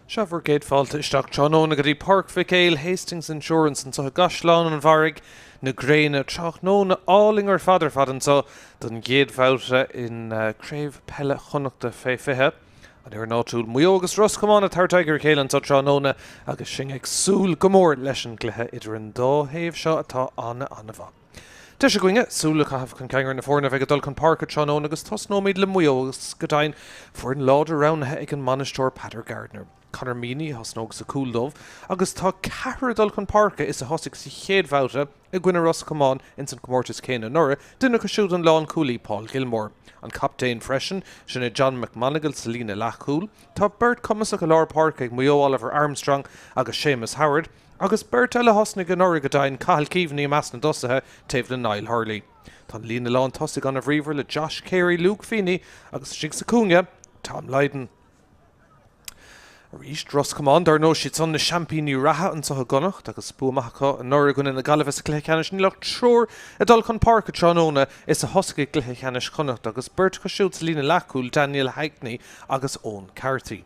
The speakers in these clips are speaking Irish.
Seo bhur gcéad fáilte isteach tráthnóna go dtí Páirc Mhic Éil, Hastings Insurance anseo i gCaisleán an Bharraigh na gréine. Tráthnóna álainn ar fad ar fad anseo don gcéad bhabhta in Craobh Peile Chonnachta fé 20. An fhoireann áitiúil Maigh Eo agus Ros Comáin ag tabhairt aghaidh ar a chéile anseo tráthnóna agus sinn ag súil go mór leis an gcluiche idir an dá thaobh seo atá an-an-mhaith. Deis againne súil a chaitheamh chun cinn ar na foirne a bheidh ag dul chun páirce tráthnóna agus tosnóimid le Maigh Eo agus go deimhin foireann láidir roghnaithe ag an mbainisteoir Peadar Gardiner. Conor Meaney a thosnóidh sa chúl dóibh agus tá ceathrar ag dul chun páirce is a thosaigh sa chéad bhabhta i gcoinne Ros Comáin ins an comórtas céanna anuraidh, duine acu siúd an lánchúlaí Paul Gilmore. An captaen freisin, sin é John McMonagle sa líne leathchúil. Tá beirt cumasach i lár páirce ag Maigh Eo, Oliver Armstrong agus Séamus Howard. Agus beirt eile a thosnaigh anuraidh go deimhin, Cathal Keaveney i measc na dtosaithe, taobh le Niall Hurley. Tá an líne lán tosaigh an-bhríomhar le Josh Carey, Luke Feeney agus istigh sa cúinne, Tom Lydon. Arís, Ros Comáin, dar ndóigh, siad san na seaimpíní reatha anseo i gConnacht agus bua maith acu anuraidh i gcoinne na Gaillimhe sa chluiche ceannais. Níl ach triúr ag dul chun páirce tráthnóna is a thosaigh i gcluiche ceannais Chonnacht agus beirt acu siúd sa líne leathchúil, Daniel Hackney agus Eoin Carthy.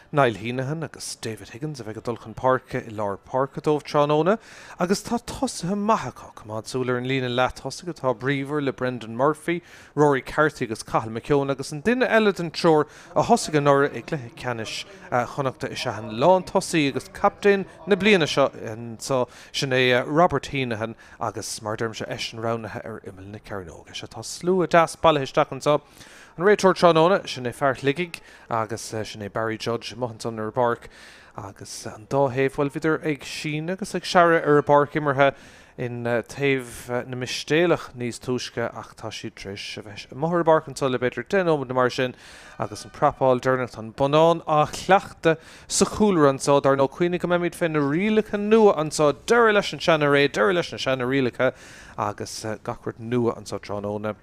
Niall Heneghan agus David Higgins a bheidh ag dul chun páirce i lár páirce dóibh tráthnóna agus tá tosaithe maithe acu. Coimeád súil ar an líne leath-tosaigh atá bríomhar le Brendan Murphy, Rory Carthy agus Cathal McKeown agus an duine eile den triúr a thosaigh anuraidh i gcluiche ceannais Chonnachta is ea an lántosaí agus captaen na bliana seo anso, sin é Robert Heneghan agus mar a deirimse eisean roghnaithe ar imeall na cearnóige. Sea, tá slua deas bailithe isteach anso. An réiteoir tráthnóna, sin é fear Shligigh agus sin é Barry Judge amuigh ansan ar an bpáirc agus an dá thaobh, bhuel, bhíodar ag síneadh agus ag searradh ar an bpáirc imeartha in taobh na Mistéalach níos túisce ach tá siad tar éis a bheith amuigh ar an bpáirc anso le b'fhéidir 10 nóiméad nó mar sin agus an prapáil deireanach, tá an bonnán á chleachtadh sa chúlra anso. Dar ndóigh, cuimhnigh go mbeimid fé na rialacha nua anso, deireadh leis an seana-ré, deireadh leis na seana-rialacha agus gach rud nua anso tráthnóna.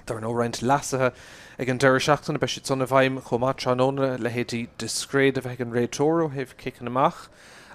Dar ndóigh, roinnt leasuithe ag an deireadh seachtaine, beidh siad san i bhfeidhm chomh maith tráthnóna, leithéidí discréid a bheith ag an réiteoir ó thaobh ciceanna amach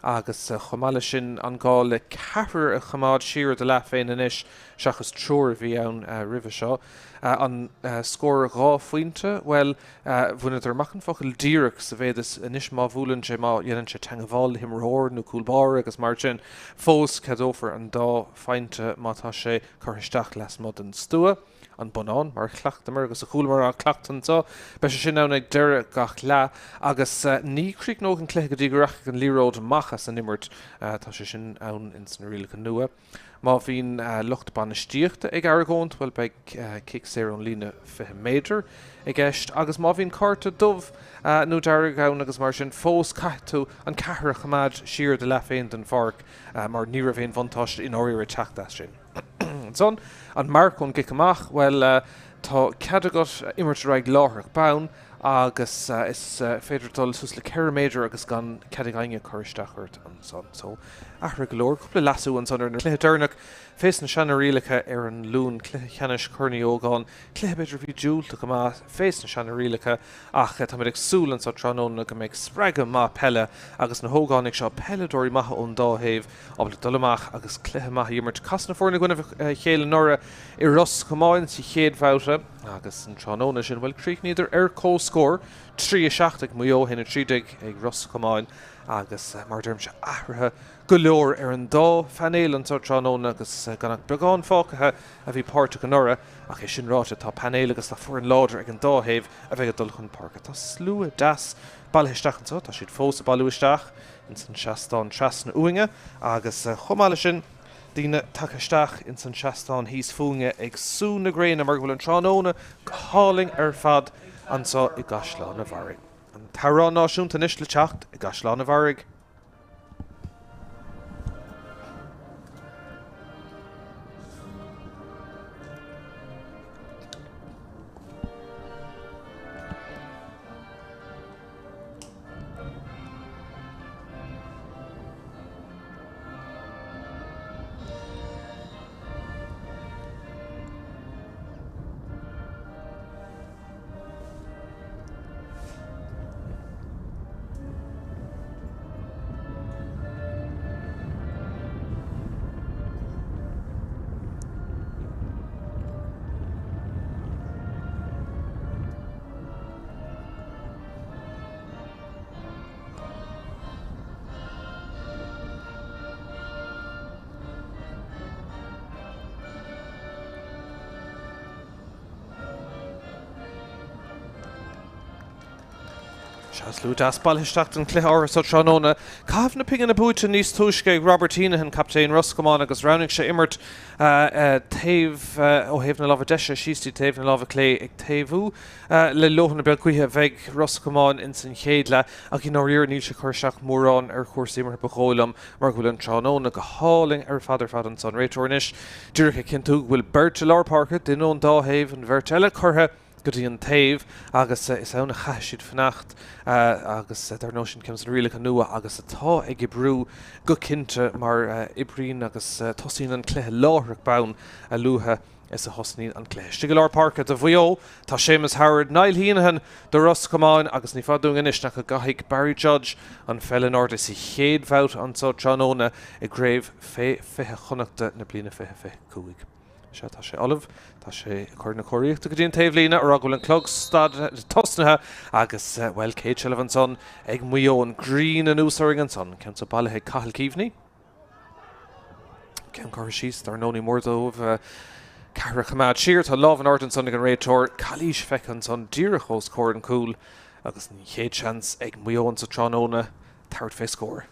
agus chomh maith leis sin an gá le ceathrar a choimeád siar i do leath féin anois seachas triúr a bhí ann roimhe seo. An scór 2 phointe, bhuel, bhaineadar amach an focal díreach sa mhéad is anois má bhuaileann sé, má dhéanann sé teangmháil le himreoir nó cúl báire agus mar sin, fós ceadófar an dá phointe má tá sé curtha isteach lasmuigh den stua, an bonnán, mar a chleachtamar agus a chualamar á chleachtadh anseo. Beidh sé sin ann ag deireadh gach leath agus ní chríochnóidh an cluiche go dtí go rachaidh an liathróid amach as an imirt. Tá sé sin ann ins na rialacha nua. Má bhíonn lucht bainistíochta ag argóint, bhuel, beidh cic saor ón líne 20 méadar i gceist agus má bhíonn cárta dubh nó dearg ann agus mar sin fós, caithfidh tú an ceathrar a choimeád siar i do leath féin den pháirc. mar ní raibh aon bhuntáiste i ndáiríre ag teacht as sin. Ansan, an marc ón gcic amach, bhuel, tá cead agat imirt ar aghaidh láithreach bonn agus is féidir dul suas le 4 méadar agus gan cead ag éinne cur isteach ort ansan. So, athruithe go leor, cúpla leasú ansan ar na cluiche deireanach fés na seana-rialacha ar an Luan, cluiche cheannais Chorn Uí Ógáin, cluiche b'fhéidir a bhí diúltach go maith fés na seana-rialacha Ach táimid ag súil anseo tráthnóna go mbeidh spreagadh maith peile agus na hógánaigh seo, peileadóirí maithe ón dá thaobh, ábalta dul amach agus cluiche maith a imirt. Casadh na foirne i gcoinne a chéile anuraidh i Ros Comáin sa chéad bhabhta agus an tráthnóna sin, bhuel, chríochnaíodar ar comhscór, 3, 7 ag Maigh Eo, 1, 13 ag Ros Comáin agus mar a deirimse, athruithe go leor ar an dá phainéal anseo tráthnóna agus gan ach beagán fágtha a bhí páirteach anuraidh. Ach é sin ráite, tá painéal agus tá foireann láidir ag an dá thaobh a bheidh ag dul chun páirce. Tá slua deas bailithe isteach anseo, tá siad fós ag bailiú isteach ins an seastán trasna uainne agus chomh maith leis sin, daoine tagtha isteach ins an seastán thíos fúinne ag sú na gréine mar go bhfuil an tráthnóna go hálainn ar fad anseo i gCaisleán a' Bharraigh. An t-amhrán náisiúnta anois le teacht i gCaisleán a' Bharraigh. Sea, slua deas bailithe isteach don chluiche áirithe seo tráthnóna. Caitheamh na pingine buaite níos túisce ag Robert Heneghan, captaen Ros Comáin agus roghnaigh sé imirt taobh ó thaobh na láimhe deise síos dtí taobh na láimhe clé ag taobhú le leoithne beag gaoithe a bheidh Ros Comáin ins an chéad leath ach i ndáiríre níl sé ag cur isteach mórán ar chúrsaí imeartha ba dhóigh liom mar go bhfuil an tráthnóna go hálainn ar fad ar fad ansan. Réiteoir anois díreach ag cinntiú go bhfuil beirt i lár páirce, duine ón dá thaobh, an bheirt eile curtha go dtí an taobh agus is ann a chaithfidh siad fanacht agus dar ndóigh sin ceann de na rialacha nua agus atá ag oibriú go cinnte mar oibríonn agus tosaíonn an cluiche láithreach bonn a luaithe is a thosnaíonn an cluiche. Istigh i lár páirce do Mhaigh Eo tá Séamus Howard, Niall Heneghan do Ros Comáin agus ní fada dúinn anois nach go gcaithfidh Barry Judge an pheil in airde sa chéad bhabhta anseo tráthnóna i gCraobh Fé 20 Chonnachta na bliana 2025. Sea, tá sé ullamh. Tá sé ag cur na cóiríochta go dtí an taobhlíne, a rá go bhfuil an clog stad tosnaithe agus, bhuel, céad seilbh ansan ag Maigh Eo. An ghrian anuas orainn ansan. Ceann seo bailithe ag Cathal Keaveney. Ceann curtha síos, dar ndóigh ní mór dóibh ceathrar a choimeád siar. Tá lámh in airde ansan ag an réiteoir. Calaois feicthe ansan díreach os comhair an chúil agus an chéad seans ag Maigh Eo anso tráthnóna tabhairt fé scór.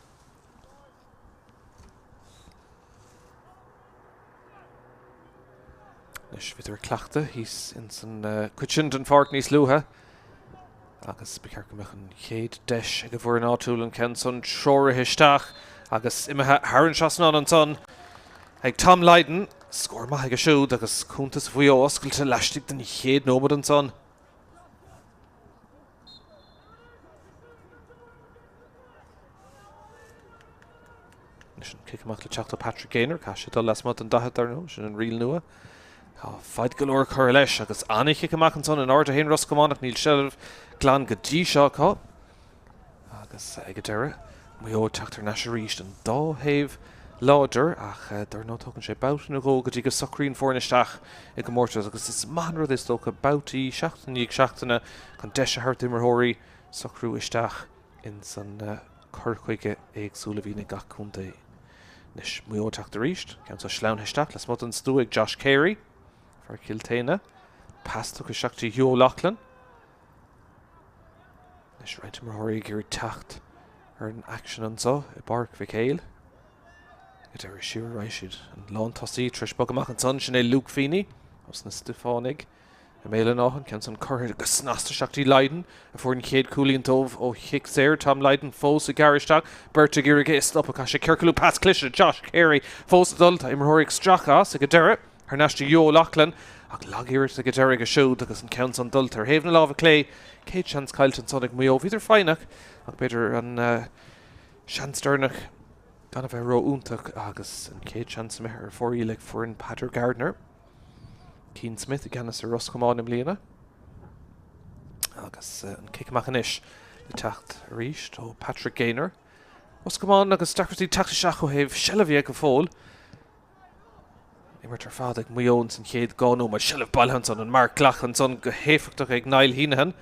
Anois bhíodar ag cleachtadh thíos ins an cuid sin den pháirc níos luaithe agus ba cheart go mbeadh an chéad deis ag an bhfoireann áitiúil an ceann san treoraithe isteach agus imithe thar an trasnán ansan ag Tom Lydon. Scór maith aige siúd agus cuntas Mhaigh Eo oscailte laistigh den chéad nóiméad ansan. Anois an cic amach le teacht ó Patrick Gaynor, caithfidh sé dul lasmuigh den 40 dar ndóigh, sin an riail nua. Tá faid go leor curtha leis agus an-chic amach ansan in airde a théann Ros Comáin ach níl seilbh glan go dtí seo acu. Agus ag an deireadh, Maigh Eo ag teacht thar n-ais arís, an dá thaobh láidir ach dar ndóigh tógann sé babhta nó dhó go dtí go socraíonn foireann isteach i gcomórtas agus is maith an rud é is dócha babhtaí seachtain i ndiaidh seachtaine chun deis a thabhairt d'imreoirí socrú isteach ins an cur chuige éagsúil a bhíonn ag gach contae. Anois Maigh Eo ag teacht arís, ceann seo sleamhnaithe isteach lasmuigh den stua ag Josh Carey, fear Chill tSéadhna. Pas tugtha isteach dtí Hugh O'Loughlin. Anois roinnt imreoirí ag iarraidh teacht ar an aicsean anseo i bPáirc Mhic Éil. Ag deireadh siar a raghaidh siad. An lántosaí tar éis bogadh amach ansan, sin é Luke Feeney ós na Stiofánaigh i mBéal an Átha. An ceann san curtha go snasta isteach dtí Lydon a fuair an chéad cúilín dóibh ó chic saor. Tom Lydon fós ag gearradh isteach, beirt ag iarraidh é a stopadh. Caithfidh sé ciorcalú, pas cliste Josh Carey fós ag dul. Tá imreoirí ag stracadh as ag an deireadh. Thar n-ais do Hugh O'Loughlin, ach lag-iarracht ag an deireadh aige siúd agus an ceann san dulta ar thaobh na láimhe clé. Céad seans caillte ansan ag Maigh Eo. Bhíodar foighneach ach b'fhéidir an seans deireanach gan a bheith ró-fhiúntach agus an chéad seans imithe ar fóraoil ag foireann Peadar Gardiner. Cian Smith i gceannas ar Ros Comáin i mbliana agus an cic amach anois le teacht arís ó Patrick Gaynor. Ros Comáin agus deacrachtaí teacht isteach ó thaobh seilbh dhe go fóill. Imirt ar fad ag Maigh Eo ins an chéad 2 nóiméad. Seilbh bailithe ansan, an marc glactha ansan go héifeachtach ag Niall Heneghan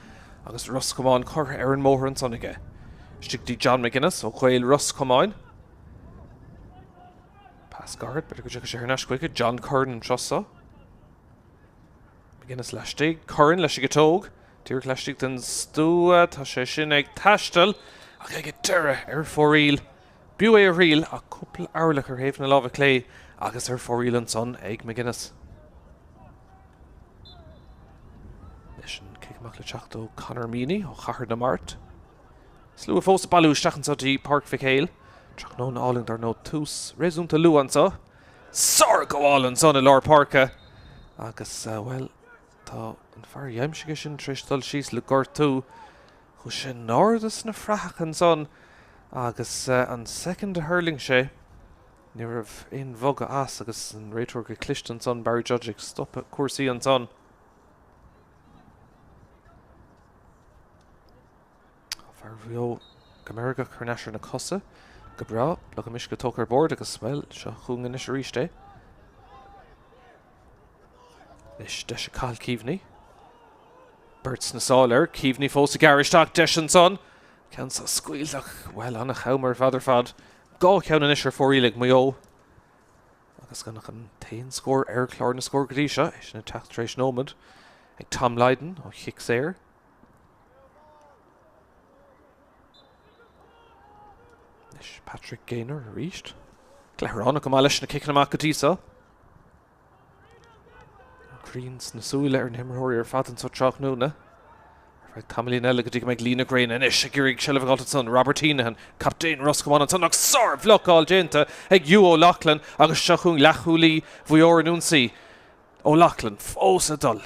agus Ros Comáin curtha ar an mbóthar ansan aige. Istigh go dtí John McGuinness ó Ghaeil Ros Comáin. Pas gairid, b'fhéidir go dtiocfaidh sé thar n-ais chuige. John Curran an turas seo. McGuinness laistigh, Curran leis an gciotóg. Díreach laistigh den stua, tá sé sin ag taisteal ach ag an deireadh ar fóraoil. B'fhiú é a thriail ach cúpla orlach ar thaobh na láimhe clé agus ar fóraoil ansan ag McGuinness. Anois an cic amach le teacht ó Conor Meaney ó Chathair na Mart. Slua fós ag bailiú isteach anseo dtí Páirc Mhic Éil. Tráthnóna álainn dar ndóigh tús réasúnta luath anseo. Sárghabháil ansan i lár páirce agus, bhuel, tá an fear a d'aimsigh é sin tar éis dul síos le gortú. Chuaigh sé in airde sna frathacha ansan agus an soicind a thuirling sé, ní raibh aon bhogadh as agus an réiteoir go cliste ansan, Barry Judge, ag stopadh cúrsaí ansan. Fear Mhaigh Eo go meirgeach thar n-ais ar na cosa. Go breá, blogam uisce tógtha ar bord agus, bhuel, seo chugainn anois arís é. Anois deis ag Cathal Keaveney. Beirt sna sála air. Keaveney fós ag gearradh isteach. Deis ansan. Ceann seo scaoilte ach, bhuel, an-cham ar fad ar fad. 2 cheann anois ar fóraoil ag Maigh Eo. Agus gan ach an t-aon scór ar chlár na scór go dtí seo, é sin ag teacht tar éis nóiméad, ag Tom Lydon ó chic saor. Patrick Gaynor arís. Leathránach go maith leis na ciceanna amach go dtí seo. An grian sna súile ar na himreoirí ar fad anseo tráthnóna. Ar feadh tamaillín eile go dtí go mbeidh luí na gréine anois ag iarraidh seilbh a fháilt ansan. Robert Heneghan, captaen Ros Comáin ansan ach sárbhlocáil déanta ag Hugh O'Loughlin agus seo chugainn leathchúlaí Mhaigh Eo ar an ionsaí. O'Loughlin fós ag dul.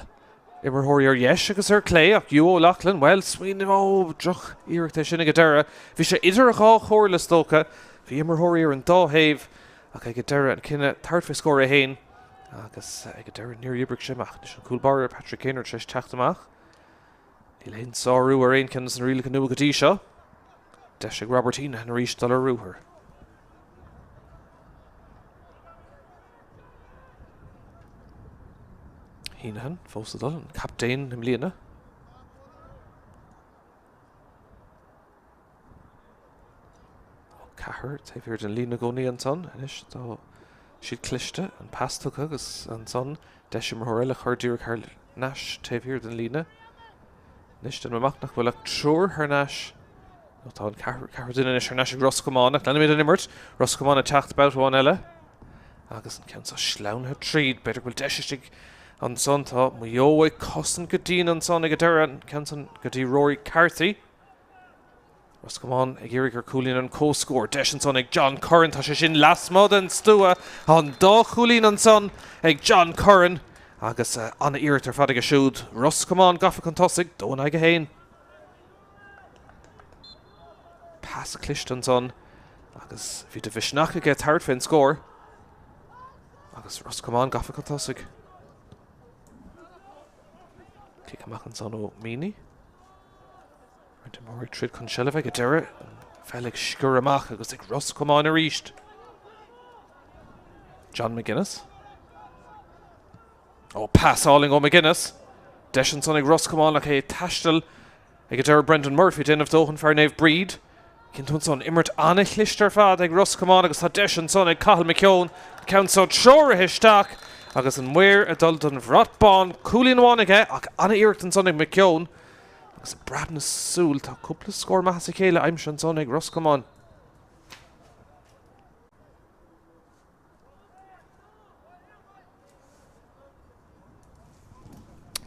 Imreoirí ar dheis agus ar clé ach Hugh O'Loughlin, bhuel, smaoineamh, ó, droch iarracht é sin ag an deireadh. Bhí sé idir dhá chomhairle is dócha. Bhí imreoirí ar an dá thaobh ach ag an deireadh an cinneadh tabhairt fé scór é féin agus ag an deireadh níor oibrigh sé amach. Anois an cúl báire Patrick Gaynor tar éis teacht amach. Níl aon sárú ar aon cheann de na rialacha nua go dtí seo. Deis ag Robert Heneghan arís dul ar ruathar. Heneghan fós ag dul, an captaen i mbliana. Ceathrar taobh thiar den líne i gcónaí ansan anois tá siad cliste, an pas tugtha agus ansan deis imreoir eile a chur díreach thar n-ais taobh thiar den líne. Anois déanaim amach nach bhfuil ach triúr thar n-ais nó tá an ceathrar duine anois thar n-ais ag Ros Comáin ach leanfaimid an imirt. Ros Comáin ag teacht babhta amháin eile agus an ceann seo sleamhnaithe tríd. B'fhéidir go bhfuil deis istigh ansan. Tá Maigh Eo ag cosaint go dian ansan ag an deireadh an ceann san go dtí Rory Carthy. Ros Comáin ag iarraidh ar chúilín an comhscór. Deis ansan ag John Curran. Tá sé sin lasmuigh den stua. An dá chúilín ansan ag John Curran agus an-iarracht ar fad aige siúd. Ros Comáin gafa chun tosaigh, 2 in aghaidh 1. Pas cliste ansan agus bhí de mhisneach aige tabhairt fén scór agus Ros Comáin gafa chun tosaigh. Cic amach ansan ó Meaney. Roinnt imreoirí ag troid chun seilbhe ag an deireadh, an pheil ag sciorradh amach agus ag Ros Comáin arís. John McGuinness. Ó, pas álainn ó McGuinness. Deis ansan ag Ros Comáin ach é ag taisteal ag an deireadh Brendan Murphy ag déanamh dóthain fear Naomh Bríd. Cinnte ansan, imirt an-chliste ar fad ag Ros Comáin agus tá deis ansan ag Cathal McKeown an ceann seo treoraithe isteach agus an maor ag dul don bhrat bán. Cúilín amháin aige ach an-iarracht ansan ag McKeown. Agus ag preab na súl, tá cúpla scór maith as a chéile aimsithe ansan ag Ros Comáin.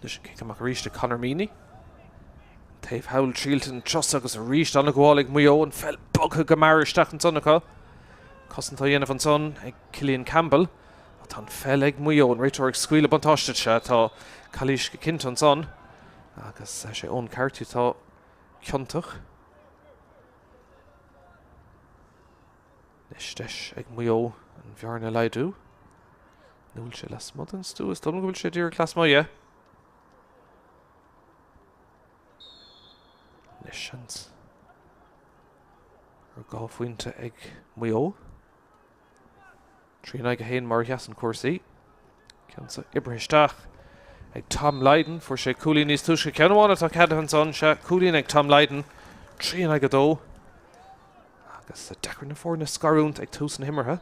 Anois an cic amach arís ag Conor Meaney. An taobh thall triailte an turas agus arís an-ghabháil ag Maigh Eo, an pheil bogtha go mear isteach ansan acu. Cosaint á dhéanamh ansan ag Cillian Campbell. Ach tá an pheil ag Maigh Eo, an réiteoir ag scaoileadh buntáiste. Sea, tá calaois go cinnte ansan. Agus is é Eoin Carty atá ciontach. Anois deis ag Maigh Eo an bhearna a laghdú. Nó bhfuil sé lasmuigh den stua? Is dóigh liom go bhfuil sé díreach lasmuigh dhe. Anois seans ar dhá phointe ag Maigh Eo. 3 in aghaidh 1 mar a sheasann cúrsaí. Ceann seo oibrithe isteach ag Tom Lydon. Fuair sé cúilín níos túisce. Ceann amháin atá ceadaithe ansan. Sea, cúilín ag Tom Lydon. 3 in aghaidh 2. Agus deacair na foirne a scarúint ag tús na himeartha.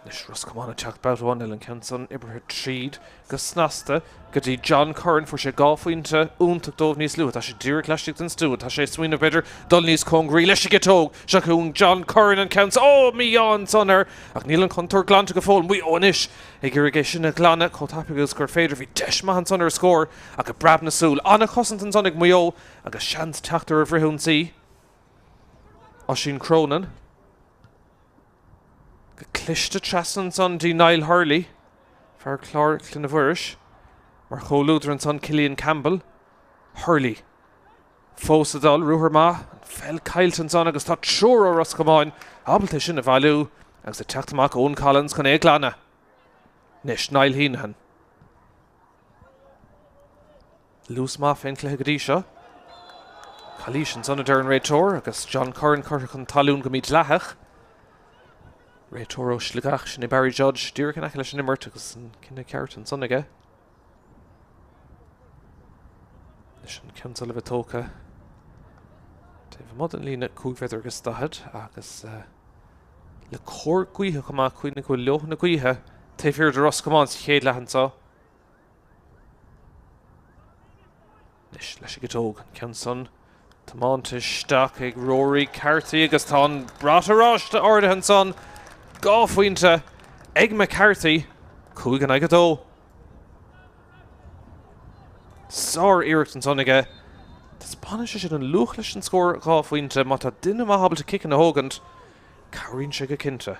Anois Ros Comáin ag teacht babhta amháin eile an ceann san oibrithe tríd go snasta go dtí John Curran. Fuair sé dhá phointe iontach dóibh níos luaithe. Tá sé díreach laistigh den stua. Tá sé ag smaoineamh b'fhéidir dul níos cóngaraí leis an gciotóg. Seo chugainn John Curran an ceann san. Ó, mí-ádh ansan air ach níl an chontúirt glanta go fóill. Maigh Eo anois ag iarraidh é sin a ghlanadh chomh tapaidh agus gur féidir. Bhí deis maith ansan ar scór ach i bpreab na súl. An-chosaint ansan ag Maigh Eo agus seans teacht ar an bhfrithionsaí. Oisín Cronin. Go cliste trasna ansan dtí Niall Hurley, fear Chlár Clainne Mhuiris, mar chomhluadar ansan Cillian Campbell. Hurley fós ag dul, ruathar maith, an pheil caillte ansan agus tá triúr ó Ros Comáin ábalta é sin a bhailiú agus ag teacht amach Eoin Collins chun é a ghlanadh. Anois Niall Heneghan. Luas maith fén chluiche go dtí seo. Calaois ansan a deir an réiteoir agus John Curran curtha chun talún go mídhleathach. Réiteoir ó Sligeach, sin é Barry Judge, díreach in aice leis an imirt agus an cinneadh ceart ansan aige. Anois an ceann seo le bheith tógtha taobh amuigh den líne 5 mhéadar agus 40 agus le cóir gaoithe chomh maith, cuimhnigh go bhfuil leoithne gaoithe. Taobh thiar de Ros Comáin sa chéad leath anseo. Anois leis an gciotóg, an ceann san tiomáinte isteach ag Rory Carthy agus tá an brat oráiste ardaithe ansan. 2 phointe ag McCarthy, 5 in aghaidh 2. Sár-iarracht ansan aige. Taispeánann sé sin an luach leis an scór 2 phointe. Má tá duine maith ábalta ciceanna a thógaint, cabhraíonn sé go cinnte.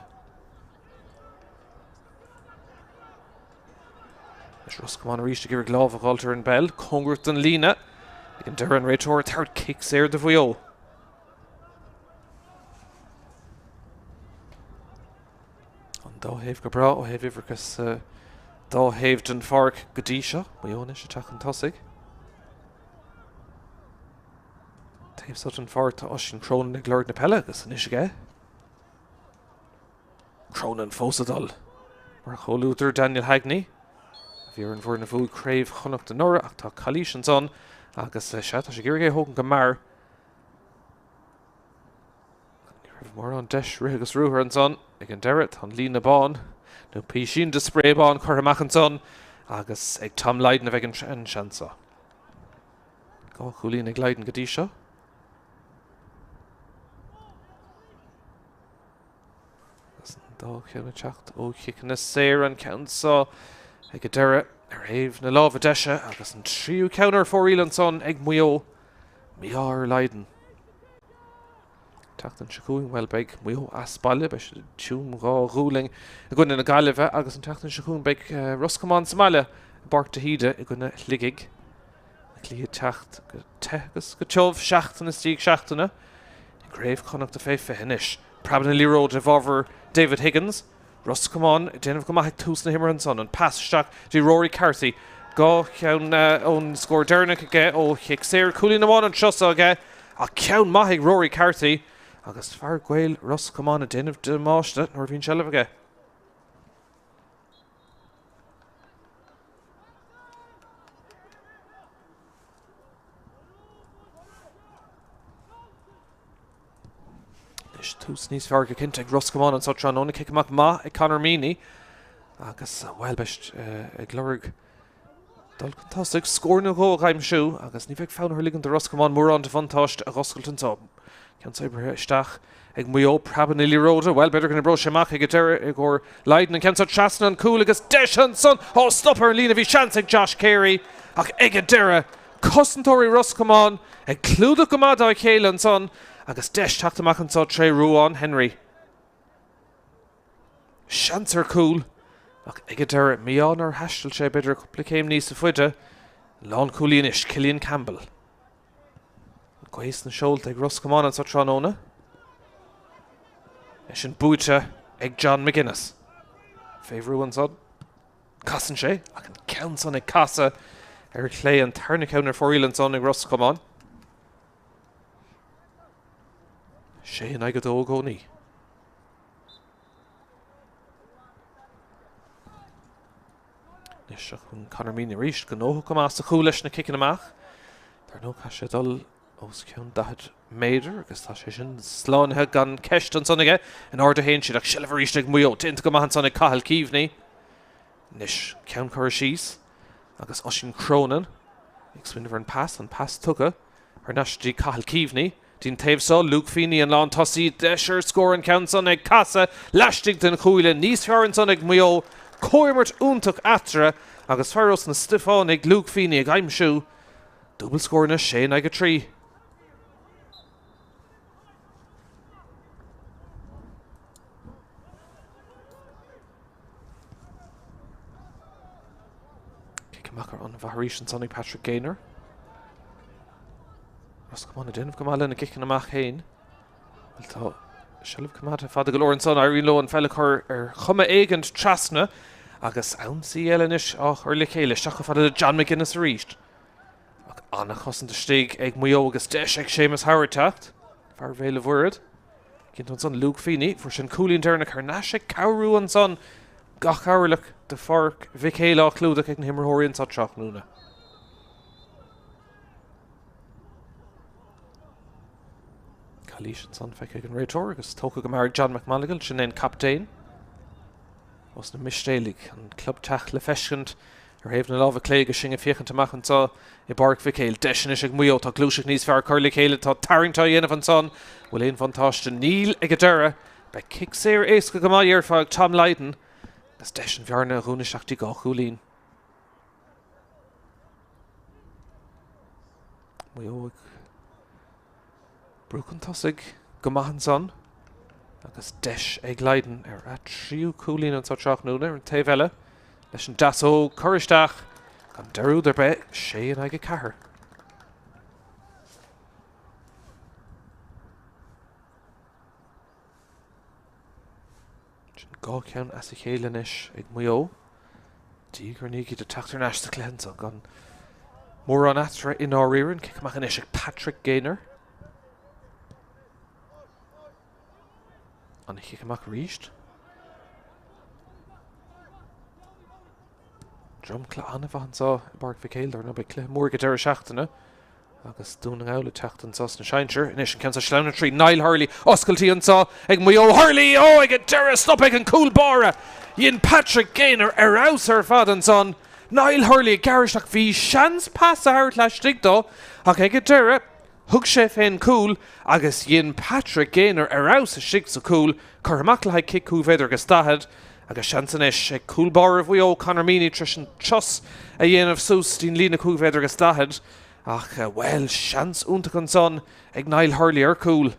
Anois Ros Comáin arís ag iarraidh lámh a dh'fháilt ar an bpeil, cóngarach don líne. Ag an deireadh an réiteoir ag tabhairt cic saor do Mhaigh Eo. An dá thaobh go breá ó thaobh uimhreacha sa dá thaobh den pháirc go dtí seo. Maigh Eo anois ag teacht chun tosaigh. Taobh seo den pháirc tá Oisín Cronin ag lorg na peile agus anois aige. Cronin fós ag dul mar chomhluadar Daniel Hagney, a bhí ar an bhfoireann a bhuaigh Craobh Chonnacht anuraidh ach tá calaois ansan agus sea, tá sé ag iarraidh é a thógaint go mear. Ní raibh mórán deis rith agus ruathar ansan ag an deireadh. Tá an líne bán, nó písín de spré bán curtha amach ansan agus ag Tom Lydon a bheidh an seans seo. 2 chúilín ag Lydon go dtí seo. Agus an dá cheann ag teacht ó chiceanna saora, an ceann seo ag an deireadh ar thaobh na láimhe deise agus an tríú ceann ar fóraoil ansan ag Maigh Eo. Mí-ádh ar Lydon. Tseachtain seo chugainn, bhuel, beidh Maigh Eo as baile, beidh siad ag Tuaim 2 Ghualainn i gcoinne na Gaillimhe agus an tseachtain seo chugainn beidh Ros Comáin sa mbaile i bPáirc de hÍde i gcoinne Shligigh. Na cluichí ag teacht go te agus go tiubh seachtain is diaidh seachtaine i gCraobh Chonnachta fé 20 anois. Preabadh na liathróide i bhfabhar David Higgins. Ros Comáin ag déanamh go maith ag tús na himeartha ansan. An pas isteach dtí Rory Carthy. 2 cheann ón scór deireanach aige ó chic saor. Cúilín amháin anseo so aige ach ceann maith ag Rory Carthy agus fear gaoil Ros Comáin ag déanamh damáiste nuair a bhíonn seilbh aige. Anois tús níos fearr go cinnte ag Ros Comáin anseo tráthnóna. Cic amach maith ag Conor Meaney agus bhuel beidh ag lorg dul chun tosaigh, scór nó dhó a aimsiú agus ní bheidh fonn orthu ligean do Ros Comáin mórán de bhuntáiste a dh'oscailt anseo. Ceann oibrithe isteach ag Maigh Eo, preabadh na liathróide, bhuel, b'fhéidir go n-oibreoidh sé amach ag an deireadh i gcomhair Lydon. An ceann seo trasna an cúl agus deis ansan á stop ar an líne, bhí seans ag Josh Carey ach ag an deireadh, cosantóirí Ros Comáin ag clúdach go maith dá chéile ansan agus deis teacht amach anseo tré Ruán Henry. Seans ar chúl, ach ag an deireadh, mí-ádh nár thaistil sé b'fhéidir cúpla céim níosa faide. Lánchúlaí anois, Cillian Campbell. An ghaoth sna seolta ag Ros Comáin anseo tráthnóna. É sin buaite ag John McGuinness. Fé bhrú ansan. Casann sé, ach an ceann san ag casadh ar chlé, an tarna ceann ar fóraoil ansan ag Ros Comáin. 6 in aghaidh 2 i gcónaí. Anois seo chugainn Conor Meaney arís, gnóthach go maith sa chúl leis na ciceanna amach. Dar ndóigh caithfidh sé dul os cionn 40 méadar agus tá sé sin slánaithe gan ceist ansan aige. In airde a théann siad ach seilbh arís ag Maigh Eo. Déanta go maith ansan ag Cathal Keaveney. Anois ceann curtha síos agus Oisín Cronin ag smaoineamh ar an pas, an pas tugtha thar n-ais dtí Cathal Keaveney. Dtí'n taobh so, Luke Feeney an lántosaí, deis ar scór an ceann san ag casadh laistigh den chuaille, níos fearr ansan ag Maigh Eo, comhimirt iontach eatarthu agus fear ós na Stiofánaigh, Luke Feeney ag aimsiú dúbailt scóranna, 6 in aghaidh 3. Cic amach an-mhaith arís ansan ag Patrick Gaynor. Ros Comáin ag déanamh go maith lena gciceanna amach féin. Bhuel tá seilbh coimeádta fada go leor ansan, éiríonn leo an pheil a chur ar chuma éigint trasna agus ionsaí eile anois á chur le chéile. Isteach chomh fada le John McGuinness arís. Ach an-chosaint istigh ag Maigh Eo agus deis ag Séamus Howard teacht. Fear Bhéal an Mhuirthead. Cinnte ansan Luke Feeney, fuair sé an cúilín deireanach thar n-ais ag cabhrú ansan gach orlach de Pháirc Mhic Éil á chlúdach ag na himreoirí anseo tráthnóna. Calaois ansan feicthe ag an réiteoir agus tógtha go mear ag John McMonagle, sin é an captaen. Ós na Mistéalaigh, an club teach le feiscint ar thaobh na láimhe clé agus sinn ag féachaint amach anseo i bPáirc Mhic Éil. Deis anois ag Maigh Eo, tá gluaiseacht níos fearr curtha le chéile, tá tarraingt á dhéanamh ansan. Bhfuil aon bhuntáiste? Níl ag an deireadh. Beidh cic saor éasca go maith déarfá ag Tom Lydon agus deis an bhearna a dhúnadh isteach dtí 2 chúilín. Maigh Eo ag brú chun tosaigh go maith ansan agus deis ag Lydon ar a thríú cúilín anseo tráthnóna ar an taobh eile leis an deasóg cur isteach gan dearúd ar bith, 6 in aghaidh 4. Sin 2 cheann as a chéile anois ag Maigh Eo. Diaidh ar ndiaidh iad ag teacht thar n-ais sa chluiche anseo gan mórán eatarthu i ndáiríre. An cic amach anois ag Patrick Gaynor. An chic amach arís. Dromchla an-mhaith anseo i bPáirc Mhic Éil, dar ndóigh beidh cluiche mór ag an deireadh seachtaine agus Dún na nGall ag teacht anseo sna sinsir. Anois an ceann seo sleamhnaithe tríd, Niall Hurley, oscailtí anseo ag Maigh Eo. Hurley! Ó, ag an deireadh, stop ag an cúl báire! Dhein Patrick Gaynor ar fheabhas ar fad ansan. Niall Hurley ag gearradh isteach, bhí seans pas a thabhairt laistigh dó ach ag an deireadh, Thug sé fén gcúl agus dhein Patrick Gaynor ar fheabhas istigh sa chúl, curtha amach le haghaidh cic 5 mhéadar agus 40, agus seans anois ag cúl báire Mhaigh Eo, Conor Meaney, tar éis an turas a dhéanamh suas dtí'n líne 5 mhéadar agus 40, ach, bhuel, seans iontach ansan ag Niall Hurley ar chúl.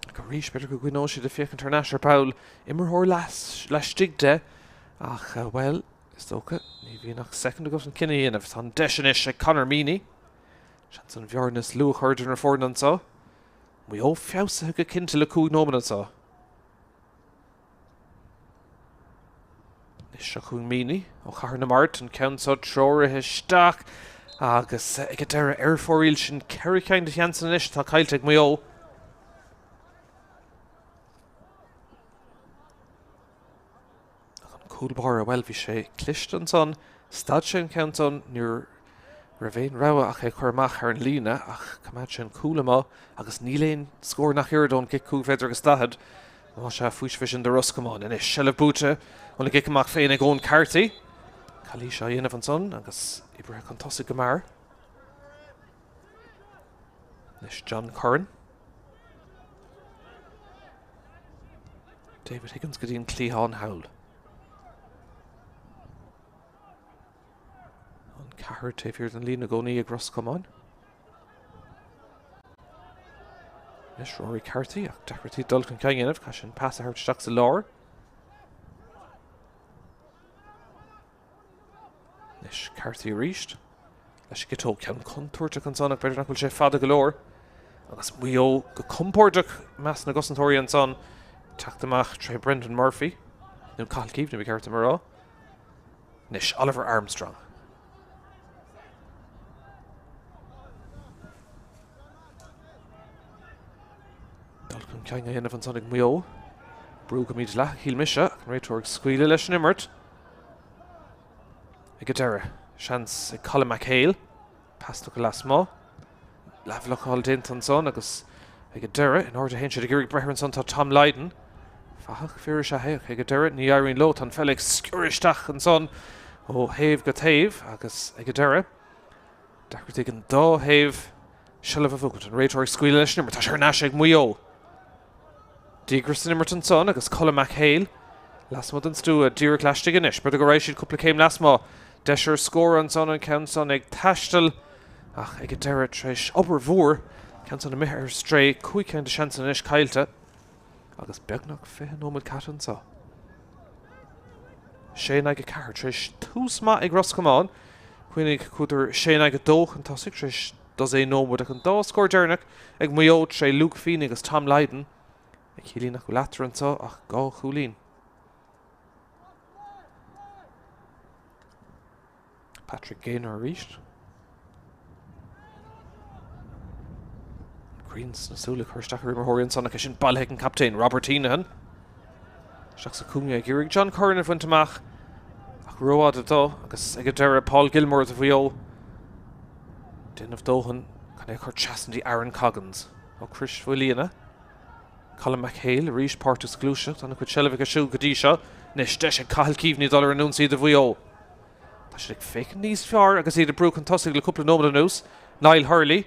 Ach arís, b'fhéidir go gcoinneoidh siad ag féachaint thar n-ais ar ball, imreoir laistigh de, ach, bhuel, is dócha, ní bhíonn ach soicind agat an cinneadh a dhéanamh. Tá an deis anois ag Conor Meaney. Seans an bhearna is lú a chur idir na foirne anseo. Maigh Eo feabhsaithe go cinnte le 5 nóiméad anseo. Anois seo chugainn Meaney ó Chathair na Mart, an ceann seo treoraithe isteach agus ag an deireadh ar fóraoil sin 4 cheann de sheansanna anois atá caillte ag Maigh Eo. Ach an cúl báire, bhuel, bhí sé cliste ansan, stad sé an ceann san, ní raibh aon rogha ach é a chur amach thar an líne, ach choimeád sé an cúl amuigh agus níl aon scór nach oiread ón gcic 5 mhéadar agus 40. Más ea, faoiseamh é sin do Ros Comáin. Anois, seilbh buaite óna gcic amach féin ag Eoin Carthy. Calaois á dhéanamh ansan agus oibrithe chun tosaigh go mear. Anois John Curran. David Higgins go dtí an cliathán thall. An ceathrar taobh thiar den líne i gcónaí ag Ros Comáin. Anois Rory Carthy ach deacrachtaí dul chun cinn a dhéanamh, caithfidh sé an pas a thabhairt isteach sa lár. Anois Carthy arís. Leis an gciotóg, ceann contúirteach ansan ach b'fhéidir nach bhfuil sé fada go leor. Agus Maigh Eo go compordach i measc na gcosantóirí ansan. Teacht amach tré Brendan Murphy, nó Cathal Keaveney ba cheart dom a rá. Anois Oliver Armstrong. Dul chun cinn á dhéanamh ansan ag Maigh Eo. Brú go mídhleathach, shíl mise, ach an réiteoir ag scaoileadh leis an imirt. Ag an deireadh, seans ag Colin McHale. Pas tugtha lasmuigh. Leathbhlocáil déanta ansan agus ag an deireadh, in airde a théann siad ag iarraidh breith air ansan tá Tom Lydon. Fathach fir is ea é ach ag an deireadh ní éiríonn leo. Tá an pheil ag sciorradh isteach ansan ó thaobh go taobh agus ag an deireadh, deacrachtaí ag an dá thaobh seilbh a bhuachaint. An réiteoir ag scaoileadh leis an imirt. Tá sé thar n-ais ag Maigh Eo. Díograis san imirt ansan agus Colm McHale lasmuigh den stua díreach laistigh anois. B'fhéidir go raghaidh siad cúpla céim lasmuigh. Deis ar scór ansan, an ceann san ag taisteal ach ag an deireadh tar éis obair mhór, ceann san imithe ar strae, 5 ceann de sheansanna anois caillte agus beagnach 20 nóiméad caite anseo. 6 in aghaidh 4 tar éis tús maith ag Ros Comáin. Cuimhnigh, chuadar 6 in aghaidh 2 chun tosaigh tar éis dosaen nóiméad ach an dá scór deireanach ag Maigh Eo tré Luke Feeney agus Tom Lydon a chiallaíonn nach bhfuil eatarthu anseo ach 2 chúilín. Patrick Gaynor arís. Grian sna súile cur isteach ar imreoirí ansan ach é sin bailithe ag an captaen Robert Heneghan. Isteach sa chúinne ag iarraidh John Curran a bhaint amach ach rófhada dó agus ag an deireadh Paul Gilmore do Mhaigh Eo. Déanamh dóthain chun é a chur trasna dtí Aaron Coggins ó Chrois Mhaoilíona. Colm McHale arís páirteach sa ghluaiseacht, an-chuid seilbhe aige siúd go dtí seo. Anois deis ag Cathal Keaveney dul ar an ionsaí do Mhaigh Eo. Tá siad ag féachaint níos fearr agus iad ag brú chun tosaigh le cúpla nóiméad anuas. Niall Hurley.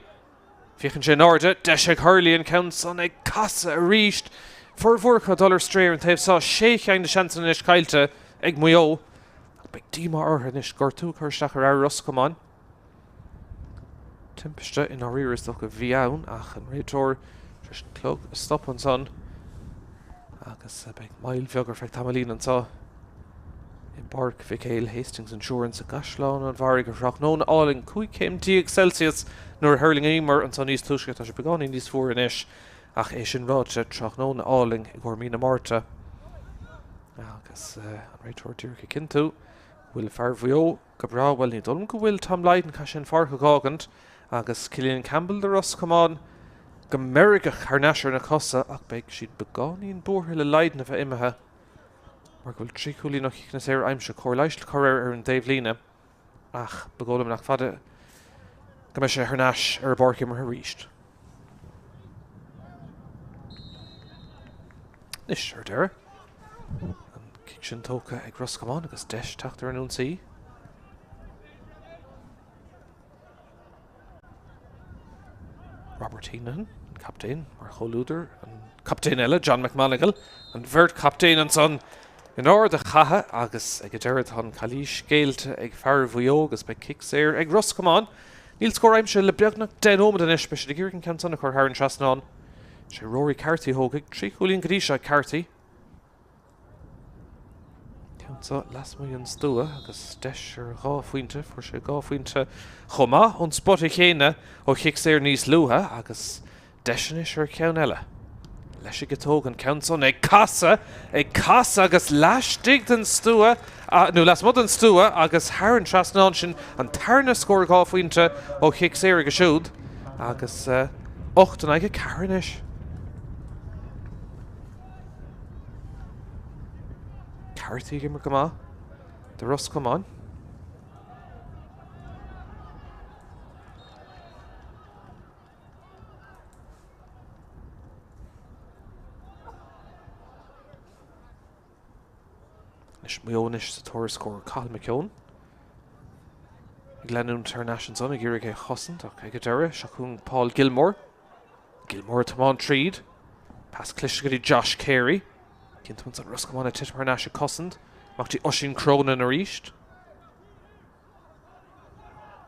Féachann sé in airde. Deis ag Hurley an ceann san ag casadh arís. Formhór acu ag dul ar strae ar an taobh seo. Sé cheann de sheansanna anois caillte ag Maigh Eo. Ach beidh díomá orthu anois gortú ag cur isteach ar fhear Ros Comáin. Timpiste i ndáiríre is dócha a bhí ann ach an réiteoir tar éis an clog a stop ansan agus beidh moill bheag ar feadh tamaillín anseo i bPáirc Mhic Éil Hastings Insurance i gCaisleán an Bharraigh ar thráthnóna álainn 15 céim Celsius nuair a thuirlingíomar anseo níos túisce. Tá sé beagáinín níos fuaire anois ach é sin ráite tráthnóna álainn i gcomhair mí na Márta agus an réiteoir díreach ag cinntiú go bhfuil fear Mhaigh Eo Go breá, bhuel ní dóigh liom go bhfuil Tom Lydon, caithfidh sé an pháirc a dh'fhágaint agus Cillian Campbell do Ros Comáin go meirgeach thar n-ais ar na cosa ach beidh siad beagáinín buartha le Lydon a bheith imithe mar go bhfuil 3 chúilín ó chiceanna saora aimsithe, cóir leighis le cur air ar an dtaobhlíne ach ba dhóigh liom nach fada go mbeidh sé thar n-ais ar an bpáirc imeartha arís. Anois, ar deireadh, an cic sin tógtha ag Ros Comáin agus deis teacht ar an ionsaí. Robert Heneghan, an captaen, mar chomhluadar, an captaen eile, John McMonagle, an bheirt chaptaen ansan in ard a chatha agus ag an deireadh tá an calaois géillte ag fear Mhaigh Eo agus beidh cic saor ag Ros Comáin. Níl scór aimsithe le beagnach 10 nóiméad anois, beidh siad ag iarraidh an ceann san a chur thar an trasnán. Sé Rory Carthy a thógfaidh 3 chúilín go dtí seo ag Carthy. Ceann seo lasmuigh den stua agus deis ar dhá phointe, fuair sé dhá phointe chomh maith ón spota chéanna ó chic saor níos luaithe agus Deis anois ar cheann eile. Leis an gciotóg, an ceann san ag casadh, ag casadh agus laistigh den stua, nó lasmuigh den stua agus thar an trasnán sin, an tarna scór 2 phointe ó chic saor aige siúd agus 8 in aghaidh 4 anois. Carthy ag imirt go maith do Ros Comáin. Anois Maigh Eo anois sa tóir ar scór Cathal McKeown ag leanúint thar n-ais ansan ag iarraidh é a chosaint ach ag an deireadh seo chugainn Paul Gilmore. Gilmore ag tiomáint tríd. Pas cliste go dtí Josh Carey. Cinnte ansan Ros Comáin ag titim thar n-ais ag cosaint. Amach dtí Oisín Cronin arís.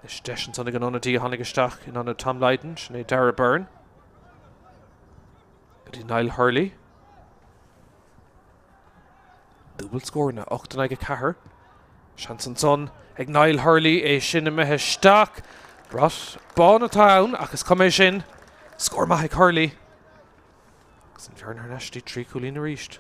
Anois deis ansan ag an ionadaí a tháinig isteach in ionad Tom Lydon, sin é Darragh Byrne. Go dtí Niall Hurley. Dúbailt scóranna, 8 in aghaidh 4. Seans ansan ag Niall Hurley é sin imithe isteach. Brat bán atá ann ach is cuma é sin. Scór maith ag Hurley. Agus an bhearna thar n-ais dtí 3 chúilín arís.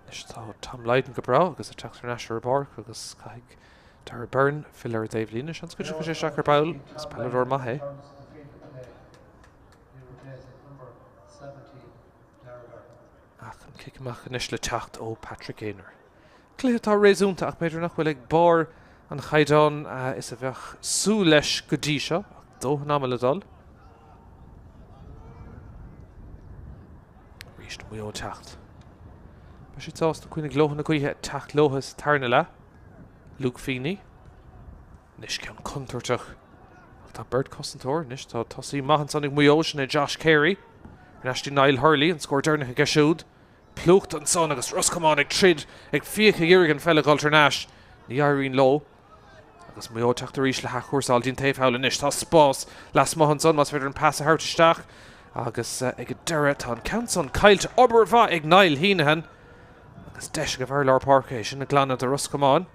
Anois tá Tom Lydon go breá agus ag teacht thar n-ais ar an bpáirc agus caithfidh Darragh Byrne filleadh ar an dtaobhlíne. Seans go dtiocfaidh sé isteach ar ball. Is peileadóir maith é. Ach an cic amach anois le teacht ó Patrick Gaynor. Cluiche atá réasúnta ach b'fhéidir nach bhfuil ag barr an chaighdeáin is a bheadh súil leis go dtí seo, ach dóthain ama le dul. Arís Maigh Eo ag teacht. Beidh siad sásta coinnigh leo na gaoithe ag teacht leo sa tarna leath. Luke Feeney. Anois ceann contúirteach. Ach tá beirt cosantóir anois. Tá tosaí maith ansan ag Maigh Eo, sin é Josh Carey. Ar ais dtí Niall Hurley, an scór deireanach aige siúd. Plúchta ansan agus Ros Comáin ag troid, ag fiach ag iarraidh an pheil a dhul thar n-ais. Ní éiríonn leo. Agus Maigh Eo ag teacht arís le hathchúrsáil dtí'n taobh thall anois. Tá spás lasmuigh ansan más féidir an pas a thabhairt isteach. Agus ag an deireadh tá an ceann san caillte. Obair mhaith ag Niall Heneghan. Agus deis ag an bhfear lár páirce é sin a ghlanadh do Ros Comáin.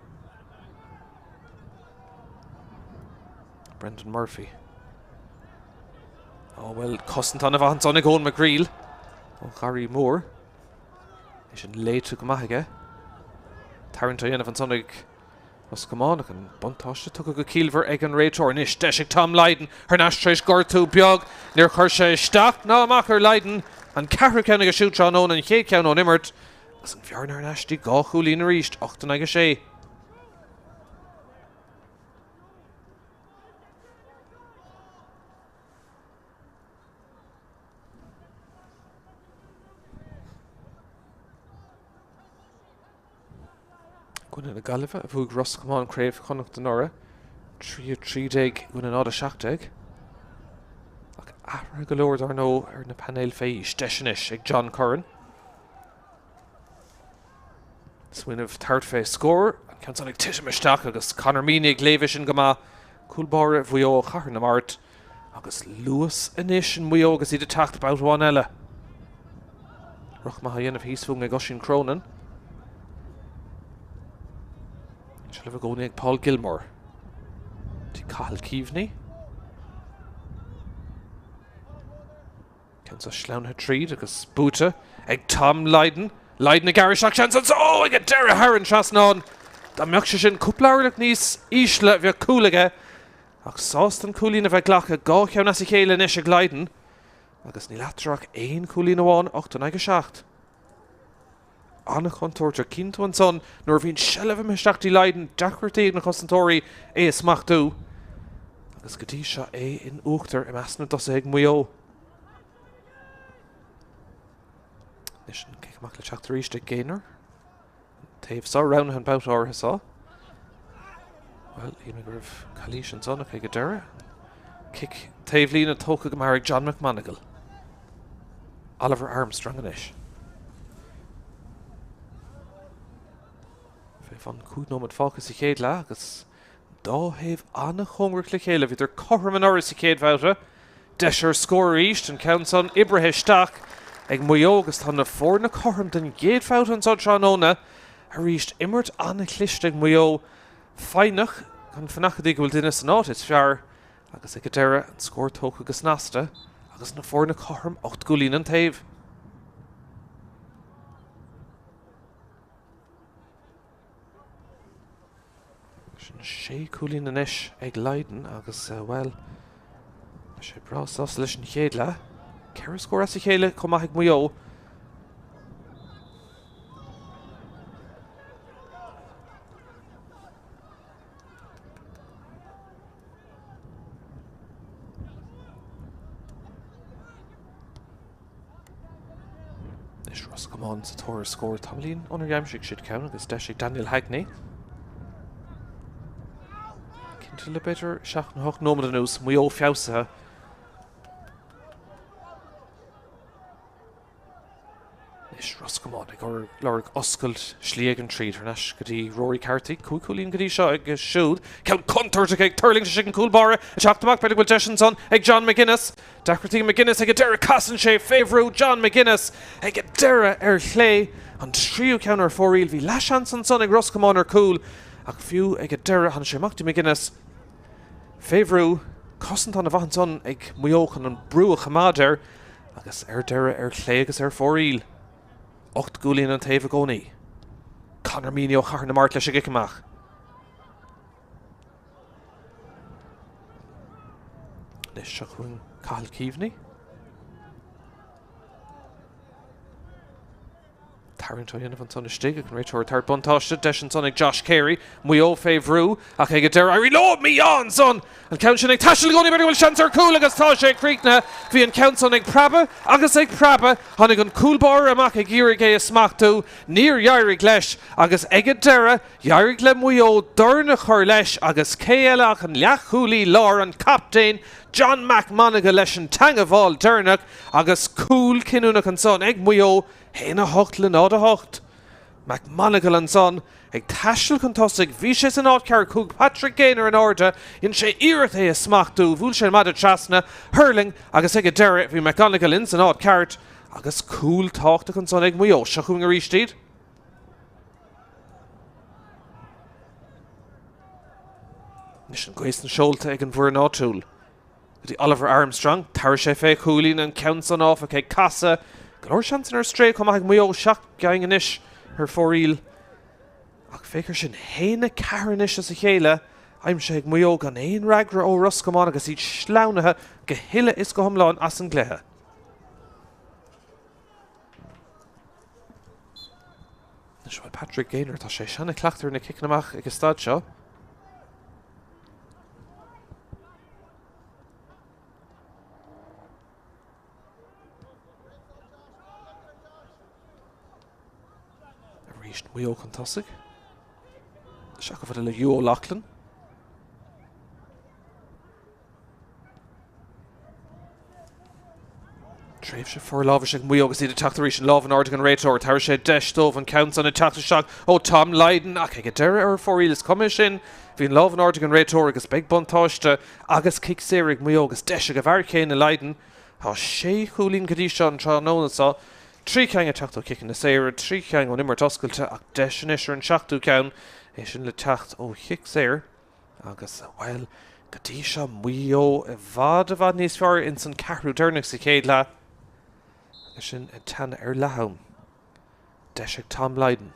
Brendan Murphy. Ó bhuel, cosaint an-mhaith ansan ag Eoin McGreal ó Gharraí Mór. É sin léite go maith aige. Tarraingt á dhéanamh ansan ag Ros Comáin ach an buntáiste tugtha go ciallmhar ag an réiteoir. Anois deis ag Tom Lydon thar n-ais tar éis gortú beag. Níor chuir sé isteach ná amach ar Lydon. An ceathrú ceann aige siúd tráthnóna, an chéad cheann ón imirt. Agus an bhearna thar n-ais dtí 2 chúilín arís, 8 in aghaidh 6. I gcoinne na Gaillimhe a bhuaigh Ros Comáin Craobh Chonnacht anuraidh, 3 13 i gcoinne 0 17. Ach athruithe go leor dar ndóigh ar na painéil fé aois. Deis anois ag John Curran. Smaoineamh tabhairt fé scór, an ceann san ag titim isteach agus Conor Meaney ag léamh é sin go maith. Cúl báire Mhaigh Eo ó Chathair na Mart. Agus luas anois in Maigh Eo agus iad ag teacht babhta amháin eile. Ruc maith á dhéanamh thíos fúinn ag Oisín Cronin. Seilbh i gcónaí ag Paul Gilmore. Dtí Cathal Keaveney. Ceann seo sleamhnaithe tríd agus buaite ag Tom Lydon. Lydon ag gearradh isteach seans anso ag an deireadh thar an trasnán. Dá mbeadh sé sin cúpla orlach níos ísle bheadh cúl aige. Ach sásta an cúilín a bheith glactha, 2 cheann as a chéile anois ag Lydon agus níl eatarthu ach aon chúilín amháin, 8 in aghaidh 7. An-chontúirteach, cíonn tú ansan nuair a bhíonn seilbh imithe isteach dtí Lydon, deacrachtaí ag na cosantóirí é a smachtú agus go dtí seo é in uachtar i measc na dtosaithe ag Maigh Eo. Anois an cic amach le teacht arís ag Gaynor. Taobh seo, roghnaithe an babhta áirithe seo. Bhuel, shíl mé go raibh calaois ansan ach ag an deireadh. Cic taobhlíne tógtha go mear ag John McMonagle. Oliver Armstrong anois. Fé bhun 5 nóiméad fágtha sa chéad leath agus dá thaobh an-chóngarach le chéile. Bhíodar cothrom anuraidh sa chéad bhabhta. Deis ar scór arís, an ceann san oibrithe isteach ag Maigh Eo agus tá na foirne cothrom den gcéad bhabhta anseo tráthnóna arís. Imirt an-chliste ag Maigh Eo, foighneach chun fanacht go dtí go bhfuil duine san áit is fearr agus ag an deireadh an scór tógtha go snasta agus na foirne cothrom, 8 gcúilín an taobh. Sin sé cúilín anois ag Lydon agus, bhuel, tá sé breá sásta leis an chéad leath. Ceithre scór as a chéile chomh maith ag Maigh Eo. Anois Ros Comáin sa tóir ar scór tamaillín ónar aimsigh siad ceann agus deis ag Daniel Hagney. Cinnte le b'fhéidir 7 nó 8 nóiméad anuas, Maigh Eo feabhsaithe. Anois Ros Comáin ag lorg oscailt slí ag an tríd thar n-ais go dtí Rory Carthy. 5 chúilín go dtí seo aige siúd. Ceann contúirteach ag tuirlingt istigh an cúl báire ag teacht amach. B'fhéidir go bhfuil deis ansan ag John McGuinness. Deacrachtaí ag McGuinness ag an deireadh. Casann sé fé bhrú John McGuinness ag an deireadh ar chlé. An tríú ceann ar fóraoil. Bhí leathsheans ansan ag Ros Comáin ar cúl ach fiú ag an deireadh tháinig sé amach dtí McGuinness fé bhrú. Cosaint an-mhaith ansan ag Maigh Eo chun an brú a choimeád air. Agus ar deireadh ar chlé agus ar fóraoil. 8 gcúilín an taobh i gcónaí. Conor Meaney ó Chathair na Mart leis an gcic amach. Anois seo chugainn Cathal Keaveney. Tarraingt á dhéanamh ansan istigh ag an réiteoir ag tabhairt buntáiste. Deis ansan ag Josh Carey. Maigh Eo fé bhrú ach ag an deireadh éiríonn leo! Mí-ádh ansan! An ceann sin ag taisteal i gcónaí b'fhéidir go bhfuil seans ar chúl agus tá sé críochnaithe. Bhí an ceann san ag preabadh agus ag preabadh. Tháinig an cúl báire amach ag iarraidh é a smachtú. Níor éirigh leis agus ag an deireadh d'éirigh le Maigh Eo dorn a chur leis agus cé eile ach an leathchúlaí láir, an captaen, John McMonagle leis an teangabháil deireanach agus cúl cinniúnach ansan ag Maigh Eo 1, 8 le 0, 8. McMonagle ansan ag taisteal chun tosaigh, bhí sé san áit cheart, chuaigh Patrick Gaynor in airde, dhein sé iarracht é a smachtú, bhuail sé an maide trasna, thuirling agus ag an deireadh bhí McGonigle in san áit ceart agus cúl tábhachtach ansan ag Maigh Eo. Seo chugainn arís iad. Anois an ghaoth sna seolta ag an bhfoireann áitiúil. Go dtí Oliver Armstrong, tabharfaidh sé fé chúilín an ceann san áfach ag casadh. Go leor seansanna ar strae chomh maith ag Maigh Eo, 7 gcinn anois ar fóraoil. Ach féach ar sin, 1, 4 anois as a chéile aimsithe ag Maigh Eo gan aon fhreagra ó Ros Comáin agus iad sleamhnaithe go huile is go hiomlán as an gcluiche. Anois, bhuel, Patrick Gaynor, tá sé seana-chleachta ar na ciceanna amach ag an staid seo. Arís Maigh Eo chun tosaigh. Isteach chomh fada le Hugh O'Loughlin. Tréimhse forlámhais ag Maigh Eo agus iad ag teacht arís an lámh in airde ag an réiteoir. Tabharfaidh sé deis dóibh an ceann san ag teacht isteach ó Tom Lydon ach ag an deireadh ar fóraoil is cuma é sin. Bhí an lámh in airde ag an réiteoir agus beidh buntáiste agus cic saor ag Maigh Eo agus deis ag an bhfear céanna Lydon. Tá sé chúilín go dtí seo an tráthnóna seo, trí cheann ag teacht ó chiceanna saora, trí cheann ón imirt oscailte ach deis anois ar an seachtú ceann, é sin le teacht ó chic saor. Agus, bhuel, go dtí seo, Maigh Eo i bhfad, i bhfad níos fearr ins an ceathrú deireanach sa chéad leath. Agus sin ag teannadh ar leath-am. Deis ag Tom Lydon.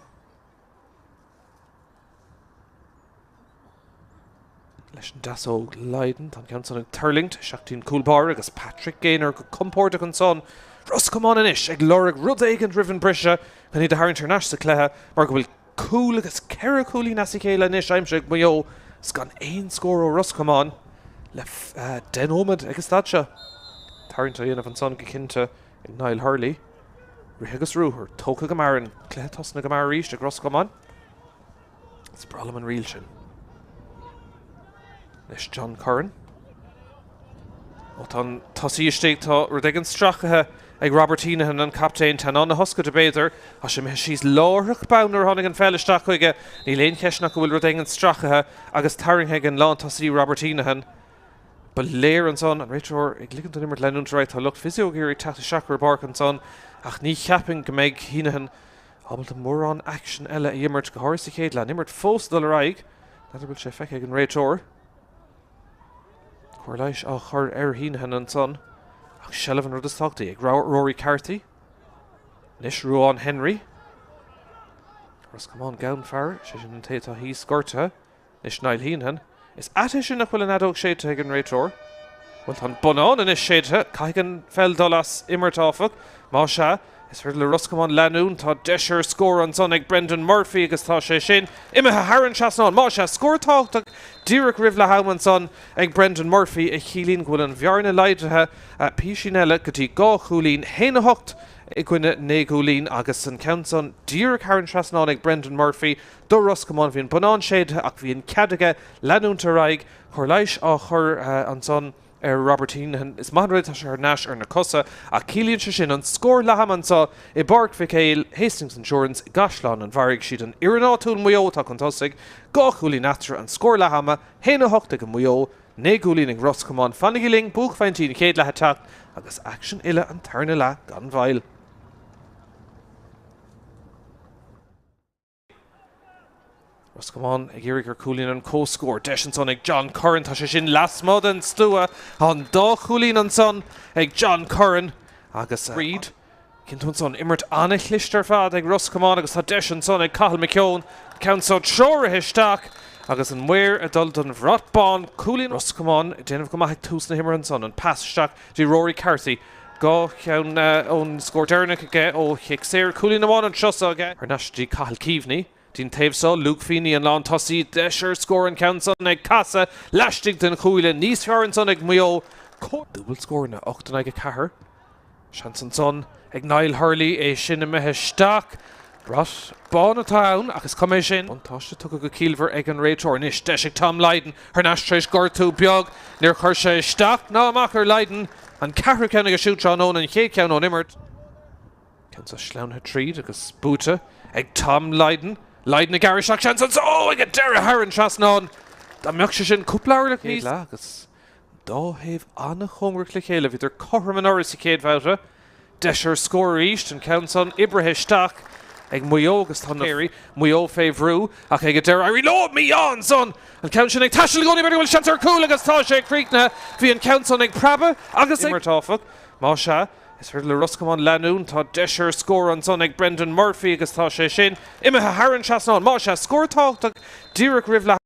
Leis an deasóg Lydon, tá an ceann san ag tuirlingt, isteach dtí'n cúl báire agus Patrick Gaynor go compordach ansan. Ros Comáin anois ag lorg rud éigint roimh an briseadh chun iad a tharraingt thar n-ais sa cluiche mar go bhfuil cúl agus 4 chúilín as a chéile anois aimsithe ag Maigh Eo is gan aon scór ó Ros Comáin le 10 nóiméad ag an staid seo. Tarraingt á dhéanamh ansan go cinnte ag Niall Hurley. Rith agus ruathar tógtha go mear an cluiche tosnaithe go mear arís ag Ros Comáin. Is breá liom an ríl sin. Anois John Curran. Ó tá an tosaí istigh, tá rud éigin stracaithe ag Robert Heneghan, an captaen. Teannán na hoscaide b'fhéidir. Tá sé imithe síos láithreach bonn nuair a tháinig an pheil isteach chuige. Níl aon cheist nach go bhfuil rud éigin stracaithe agus tarraingthe ag an lántosaí Robert Heneghan. Ba léir ansan, an réiteoir ag ligint don imirt leanúint ar aghaidh. Tá lucht physio ag iarraidh teacht isteach ar an bpáirc ansan ach ní cheapfainn go mbeidh Heneghan ábalta mórán aicsean eile a imirt, go háirithe sa chéad leath. An imirt fós ag dul ar aghaidh. N'fheadar bhfuil sé feicthe ag an réiteoir. Cóir leighis á chur ar Heneghan ansan ach seilbh an rud is tábhachtaí ag Rory Carthy. Anois Ruán Henry. Ros Comáin gann fear, sé sin an té atá thíos gortaithe. Anois Niall Heneghan. Is ait é sin nach bhfuil an fheadóg séidte ag an réiteoir. Bhuel, tá an bonnán anois séidte. Caithfidh an pheil dul as imirt, áfach. Más ea, is féidir le Ros Comáin leanúint. Tá deis ar scór ansan ag Brendan Murphy agus tá sé sin imithe thar an trasnán. Más ea, scór tábhachtach díreach roimh leath am ansan ag Brendan Murphy a chiallaíonn go bhfuil an bhearna laghdaithe písín eile go dtí 2 chúilín, 1-8 i gcoinne 9 gcúilín agus an ceann san díreach thar an trasnán ag Brendan Murphy. Do Ros Comáin, bhí an bonnán séidthe ach bhí an cead aige leanúint ar aghaidh. Cóir leighis á chur ansan ar Robert Heneghan. Is maith an rud tá sé thar n-ais ar na cosa ach ciallaíonn sé sin an scór leath ama anseo i bPáirc Mhic Éil, Hastings Insurance i gCaisleán an Bharraigh. Siad an fhoireann áitiúil Maigh Eo atá chun tosaigh, 2 chúilín eatarthu, an scór leath ama, 1-8 ag Maigh Eo, 9 gcúilín ag Ros Comáin. Fanaigí linn, buaicphointí an chéad leath ag teacht agus aicsean uile an tarna leath gan mhoill. Ros Comáin ag iarraidh ar chúilín an comhscór. Deis ansan ag John Curran. Tá sé sin lasmuigh den stua. Tá an dá chúilín ansan ag John Curran agus Reid. Cinnte ansan, imirt an-chliste ar fad ag Ros Comáin agus tá deis ansan ag Cathal McKeown. An ceann seo treoraithe isteach agus an maor ag dul don bhrat bán. Cúilín Ros Comáin ag déanamh go maith ag tús na himeartha ansan. An pas isteach dtí Rory Carthy. 2 cheann ón scór deireanach aige ó chic saor. Cúilín amháin anseo seo aige. Thar n-ais dtí Cathal Keaveney. Dtí'n taobh seo, Luke Feeney an lántosaí. Deis ar scór an ceann san ag casadh laistigh den chuaille. Níos fearr ansan ag Maigh Eo. Dúbailt scóranna, 8 in aghaidh 4. Seans ansan ag Niall Hurley, é sin imithe isteach. Brat bán atá ann ach is cuma é sin. Buntáiste tugtha go ciallmhar ag an réiteoir. Anois deis ag Tom Lydon thar n-ais tar éis gortú beag. Níor chuir sé isteach ná amach ar Lydon. An ceathrú ceann aige siúd tráthnóna, an chéad cheann ón imirt. Ceann seo sleamhnaithe tríd agus buaite ag Tom Lydon. Lydon ag gearradh isteach, seans anso! Ó, ag an deireadh thar an trasnán. Dá mbeadh sé sin cúpla orlach níos. Leath agus an dá thaobh an-chóngarach le chéile. Bhíodar cothrom anuraidh sa chéad bhabhta. Deis ar scór arís, an ceann san oibrithe isteach ag Maigh Eo agus tá na Maigh Eo fé bhrú ach ag an deireadh éiríonn leo! Mí-ádh ansan! An ceann sin ag taisteal i gcónaí, b'fhéidir go bhfuil seans ar chúl agus tá sé críochnaithe! Bhí an ceann san ag preabadh agus ag imirt áfach. Más ea, is féidir le Ros Comáin leanúint. Tá deis ar scór ansan ag Brendan Murphy agus tá sé sin imithe thar an trasnán. Más ea, scór tábhachtach díreach roimh leath.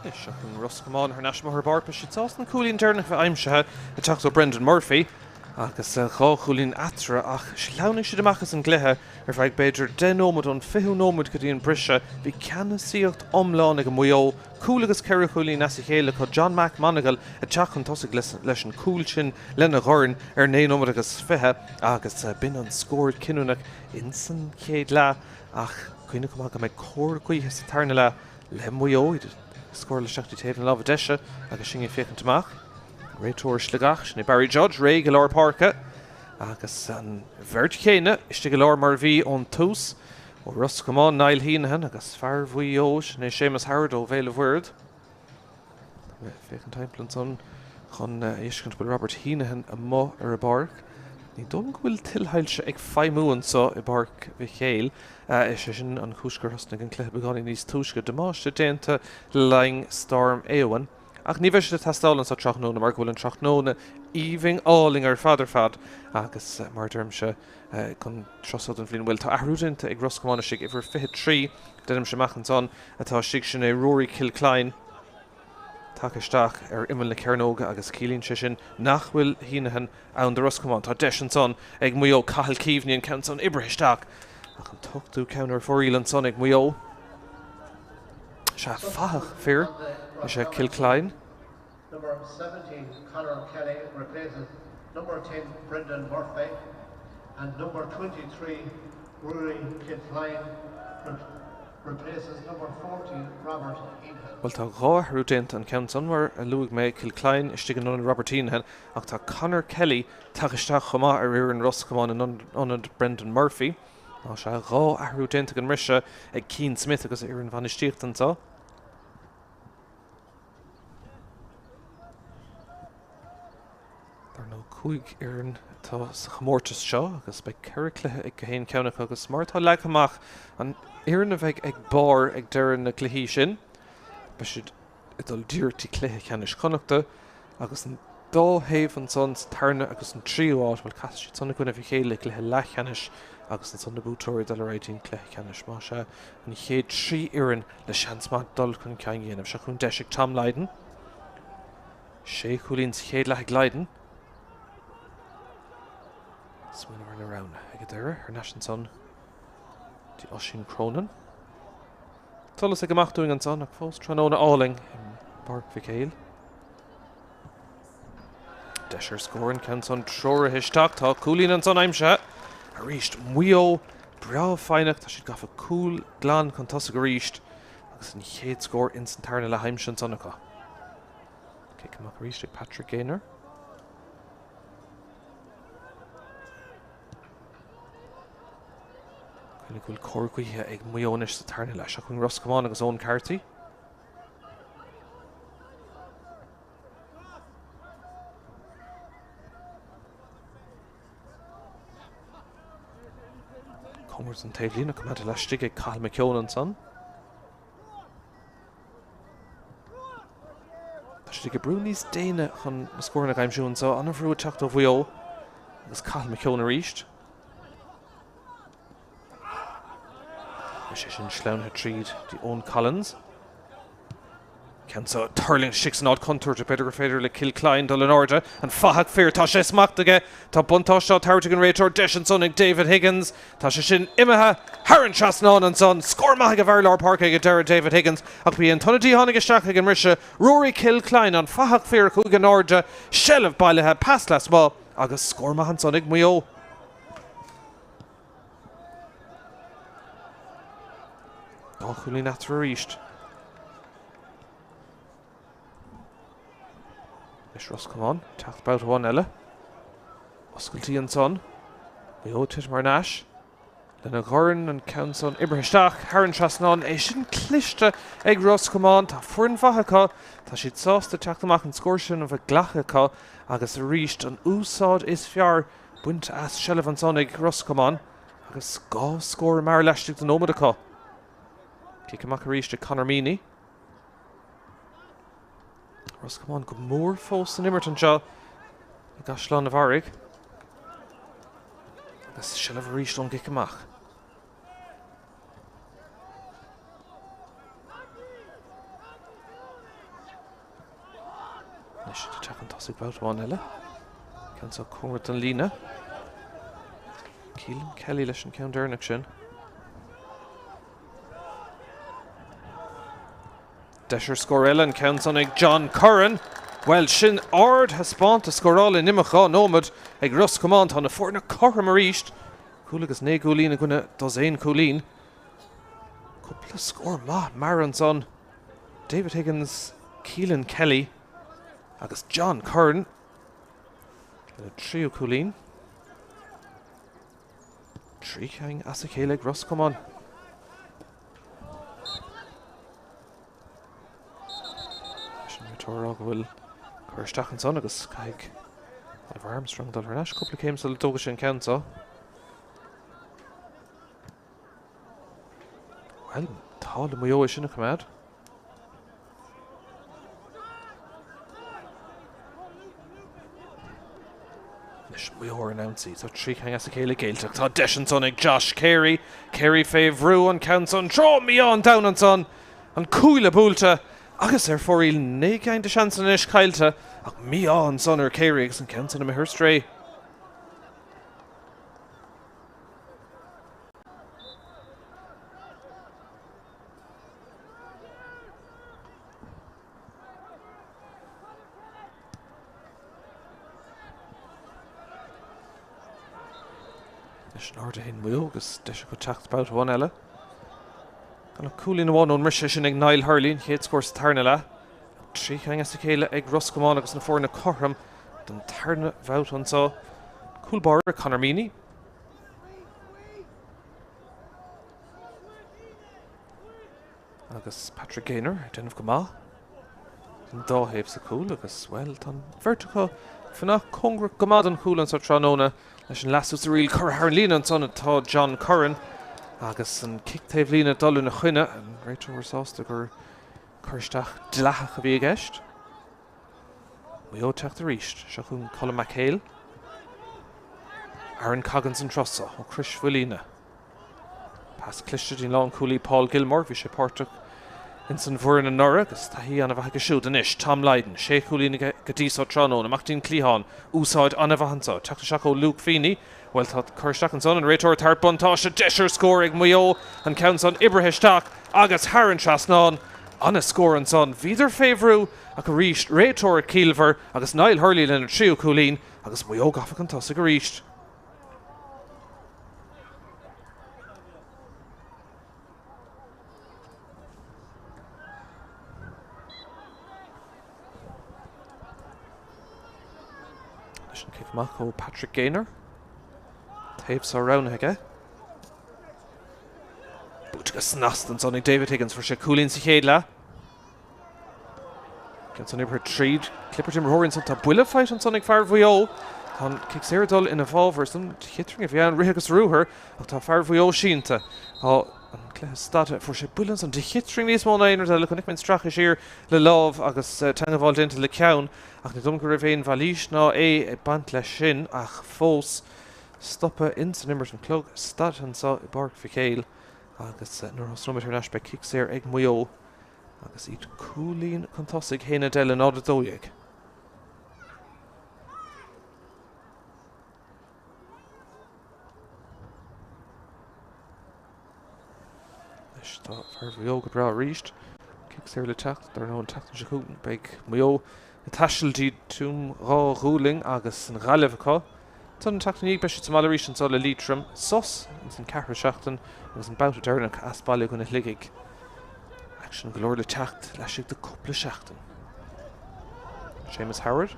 Anois seo chugainn Ros Comáin thar n-ais amuigh ar an bpáirc. Beidh siad sásta an cúilín deireanach a bheith aimsithe ag teacht ó Brendan Murphy agus 2 chúilín eatarthu ach shleamhnaigh siad amach as an gcluiche ar feadh b'fhéidir 10 nóiméad ón 20ú nóiméad go dtí an briseadh. Bhí ceannasaíocht iomlán ag Maigh Eo, cúl agus ceithre chúilín as a chéile acu, John Mac Monagle ag teacht chun tosaigh leis an gcúl sin lena dhorn ar 9 nóiméad agus 20 agus b'in an scór cinniúnach ins an chéad leath ach cuimhnigh chomh maith go mbeidh cóir gaoithe sa tarna leath le Maigh Eo, iad ag scóráil isteach dtí taobh na láimhe deise agus sinn ag féachaint amach. An réiteoir Sligeach, sin é Barry Judge, réidh i lár páirce agus an bheirt chéanna istigh i lár mar a bhí ón tús. Ó Ros Comáin, Niall Heneghan agus fear Mhaigh Eo, sin é Séamus Howard ó Bhéal an Mhuirthead. Tá mé ag féachaint timpeall ansan chun a fheiscint bhfuil Robert Heneghan amuigh ar an bpáirc. Ní dóigh liom go bhfuil tuilshoilse ag feidhmiú anso i bPáirc Mhic Éil. Is é sin an chúis gur thosnaigh an cluiche beagáinín níos túisce. Damáiste déanta le linn Storm Éowyn. Ach ní bheidh siad ag teastáil anso tráthnóna mar go bhfuil an tráthnóna aoibhinn álainn ar fad ar fad agus mar a deirimse don tráth so den bhliain bhuel tá athrú déanta ag Ros Comáin istigh uimhir 23 deinimse amach ansan atá istigh sin é Rory Kilcline tagtha isteach ar imeall na cearnóige agus ciallaíonn sé sin nach bhfuil Heneghan ann do Ros Comáin. Tá deis ansan ag Maigh Eo, Cathal Keaveney an ceann san oibrithe isteach ach an t-ochtú ceann ar fóraoil ansan ag Maigh Eo. Sea, fathach fir is ea Kilcline. Number 17 Conor Kelly replaces number 10 Brendan Murphy and number 23 Ruairí Kilcline replaces number 14 Robert Heneghan. Bhuel tá 2 athrú déanta, an ceann san mar a luaigh mé, Kilcline istigh in ionad Robert Heneghan ach tá Conor Kelly tagtha isteach chomh maith ar fhoireann Ros Comáin in ionad Brendan Murphy. Tá sé 2 athrú déanta ag an mbriseadh ag Cian Smith agus a fhoireann bhainistíochta anseo. Dar ndóigh, 5 fhoireann atá sa chomórtas seo agus beidh 4 cluiche ag gach aon cheann acu agus mar atá leagtha amach, an fhoireann a bheidh ag barr ag deireadh na gcluichí sin, beidh siad ag dul díreach dtí cluiche ceannais Chonnachta agus an dá thaobh ansan sa tarna agus an tríú háit, bhuel, casfaidh siad san i gcoinnibh a chéile i gcluiche leathcheannais agus ansan na buaiteoirí ag dul ar aghaidh dtí an cluiche ceannais. Más ea, an chéad 3 fhoireann le seans maith dul chun cinn a dhéanamh. Seo chugainn deis ag Tom Lydon. 6 chúilín sa chéad leath ag Lydon. Smaoineamh ar na roghanna ag an deireadh, thar n-ais ansan dtí Oisín Cronin. Solas ag imeacht uainn ansan ach fós tráthnóna álainn i bPáirc Mhic Éil. Deis ar scór an ceann san treoraithe isteach. Tá cúilín ansan aimsithe arís. Maigh Eo breá foighneach. Tá siad gafa cúl glan chun tosaigh arís agus an chéad scór ins an tarna leath aimsithe ansan acu. Cic amach arís ag Patrick Gaynor. Cuimhnigh go bhfuil cóir gaoithe ag Maigh Eo anois sa tarna leath. Seo chugainn Ros Comáin agus Eoin Carty. Cóngarach don taobhlíne coimeádta laistigh ag Cathal McKeown ansan. Tá siad ag oibriú níos déine chun na scóranna a aimsiú anseo. An-bhrú ag teacht ó Mhaigh Eo agus Cathal McKeown arís. Tá sé sin sleamhnaithe tríd dtí Eoin Collins. Ceann seo tuirlingt istigh san áit contúirteach. B'fhéidir gur féidir le Kilcline dul in airde. An fathach fir, tá sé smacht aige. Tá buntáiste á tabhairt ag an réiteoir. Deis ansan ag David Higgins. Tá sé sin imithe thar an trasnán ansan. Scór maith ag an bhfear lár páirce ag an deireadh, David Higgins, ach ba é an t-ionadaí a tháinig isteach ag an mbriseadh, Rory Kilcline, an fathach fir a chuaigh in airde, seilbh bailithe, pas lasmuigh agus scór maith ansan ag Maigh Eo. 2 chúilín eatarthu arís. Anois Ros Comáin, teacht babhta amháin eile. Oscailtí ansan. Maigh Eo titim thar n-ais. Lena dhorn an ceann san oibrithe isteach thar an trasnán. É sin cliste ag Ros Comáin. Tá foireann mhaith acu. Tá siad sásta teacht amach an scór sin a bheith glactha acu agus arís an úsáid is fearr bainte as seilbh ansan ag Ros Comáin agus 2 scór mear laistigh de nóiméad acu. Cic amach arís ag Conor Meaney. Ros Comáin go mór fós san imirt anseo i gCaisleán an Bharraigh. Agus seilbh arís ón gcic amach. tosaigh babhta amháin eile. Ceann seo cóngarach don líne. Keelan Kelly leis an ceann deireanach sin. Deis ar scór eile an ceann san ag John Curran. Bhuel, sin ardthaispeántas scórála in imeacht 2 nóiméad ag Ros Comáin. Tá na foirne cothrom arís. Cúl agus 9 gcúilín i gcoinne dosaen cúilín. Cúpla scór maith mear ansan. David Higgins, Keelan Kelly agus John Curran lena tríú cúilín. 3 cinn as a chéile ag Ros Comáin. Leis an réiteoir a rá go bhfuil cur isteach ansan agus caithfidh Oliver Armstrong dul thar n-ais cúpla céim sula dtógfaidh sé an ceann seo. Bhuel, tá le Maigh Eo é sin a choimeád. Anois Maigh Eo ar an ionsaí. Tá 3 cinn as a chéile géillte. Tá deis ansan ag Josh Carey. Carey fé bhrú an ceann san. Treo mí-ádh an domhain ansan. An cuaille buailte agus ar fóraoil. 9 gceann de sheansanna anois caillte ach mí-ádh ansan ar Carey agus an ceann san imithe ar strae. Anois in airde féin Maigh Eo agus deis acu teacht babhta amháin eile. Gan ach cúilín amháin ón mbriseadh sin ag Niall Hurley, an chéad scór sa tarna leath. 3 cinn as a chéile ag Ros Comáin agus na foirne cothrom don tarna bhabhta anseo. Cúl báire Conor Meaney. Agus Patrick Gaynor ag déanamh go maith an dá thaobh sa chúl agus, bhuel, tá an bheirt acu ag fanacht cóngarach go maith don chúl anseo tráthnóna leis an leasú sa riail curtha thar an líne ansan atá John Curran agus an cic taobh líne ag dul ina choinne, an réiteoir sásta gur cur isteach dleathach a bhí i gceist. Maigh Eo ag teacht arís. Seo chugainn Colm McHale. Aaron Coggins an turas seo ó Chrois Mhaoilíona. Pas cliste dtí'n lánchúlaí Paul Gilmore. Bhí sé páirteach ins an bhfoireann anuraidh agus taithí an-mhaith aige siúd anois. Tom Lydon, sé chúilín aige go dtí so tráthnóna. Amach dtí'n cliathán. Úsáid an-mhaith anso. Teacht isteach ó Luke Feeney. Bhuel, tá cur isteach ansan, an réiteoir ag tabhairt buntáiste, deis ar scór ag Maigh Eo, an ceann san oibrithe isteach agus thar an trasnán. Ana-scór ansan. Bhíodar fé bhrú ach arís, réiteoir ciallmhar agus Niall Hurley lena thríú cúilín agus Maigh Eo gafa chun tosaigh arís. Leis an cic amach ó Patrick Gaynor. Taobh seo roghnaithe aige. Buaite go snasta ansan ag David Higgins. Fuair sé cúilín sa chéad leath. Ceann san oibrithe tríd. Clibirt imreoirí ansan. Tá buille faighte ansan ag fear Mhaigh Eo. Tá an cic saor ag dul ina bhfabhar. San chittering a bhí ann, rith agus ruathar, ach tá fear Mhaigh Eo sínte. Tá an cluiche stadta. Fuair sé buille ansan de chittering níos mó ná aon rud eile. Chonaic mé an stracadh siar le lámh agus teangabháil déanta le ceann, ach ní dóigh liom go raibh aon mhailís ná é ag baint leis sin, ach fós, stopadh ins an imirt an clog stadta anso i bPáirc Mhic Éil agus nuair a thosnóimid thar n-ais beidh cic saor ag Maigh Eo agus iad cúilín chun tosaigh, 1, 10 le 0, 12. Anois tá fear Mhaigh Eo go breá arís. Cic saor le teacht, dar ndóigh an tseachtain seo chugainn beidh Maigh Eo ag taisteal dtí Tuaim Dhá Ghualainn agus an Ghaillimh acu. Ansan an tseachtain ina dhiaidh beidh siad sa mbaile arís anso le Liatroim. Sos ins an ceathrú seachtain agus an babhta deireanach as baile i gcoinne Shligigh. Aicsean go leor le teacht laistigh de cúpla seachtain. Séamus Howard.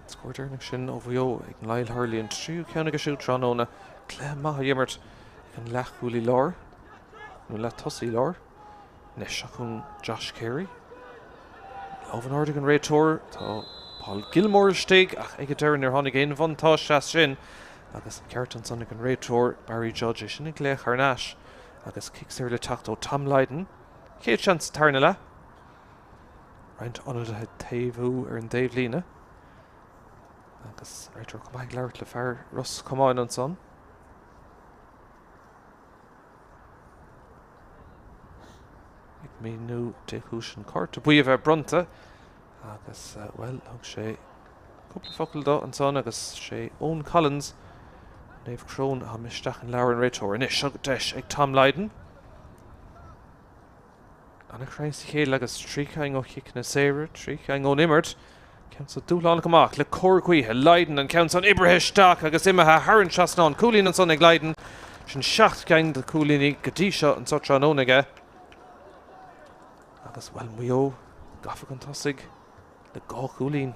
Scór deireanach sin ó Mhaigh Eo ag Niall Hurley, an tríú ceann aige siúd tráthnóna. Cluiche maith á imirt ag an leathchúlaí láir, nó leath-tosaí láir. Anois seo chugainn Josh Carey. Lámh in airde ag an réiteoir. Tá Paul Gilmore istigh ach ag an deireadh níor tháinig aon bhuntáiste as sin agus an ceart ansan ag an réiteoir Barry Judge é sin ag glaoch thar n-ais agus cic saor le teacht ó Tom Lydon. Chéad seans sa tarna leath. Roinnt ionadaithe ag taobhú ar an dtaobhlíne agus réiteoir chomh maith ag labhairt le fear Ros Comáin ansan. Ag Míniú dé chúis an cárta buí a bheith bronnta agus, bhuel, thug sé cúpla focal dó ansan agus sé Eoin Collins, Naomh Croan, a tháinig isteach in leabhar an réiteoir. Anois, seo deis ag Tom Lydon. An-chruinn sa chéad leath agus 3 cinn ó chiceanna saora, 3 cinn ón imirt. Ceann san dúshlánach amach le cóir gaoithe. Lydon an ceann san oibrithe isteach agus imithe thar an trasnán. Cúilín ansan ag Lydon. Sin 7 gceann de chúilíní go dtí seo anso tráthnóna aige. Agus, bhuel, Maigh Eo gafa chun tosaigh le 2 chúilín.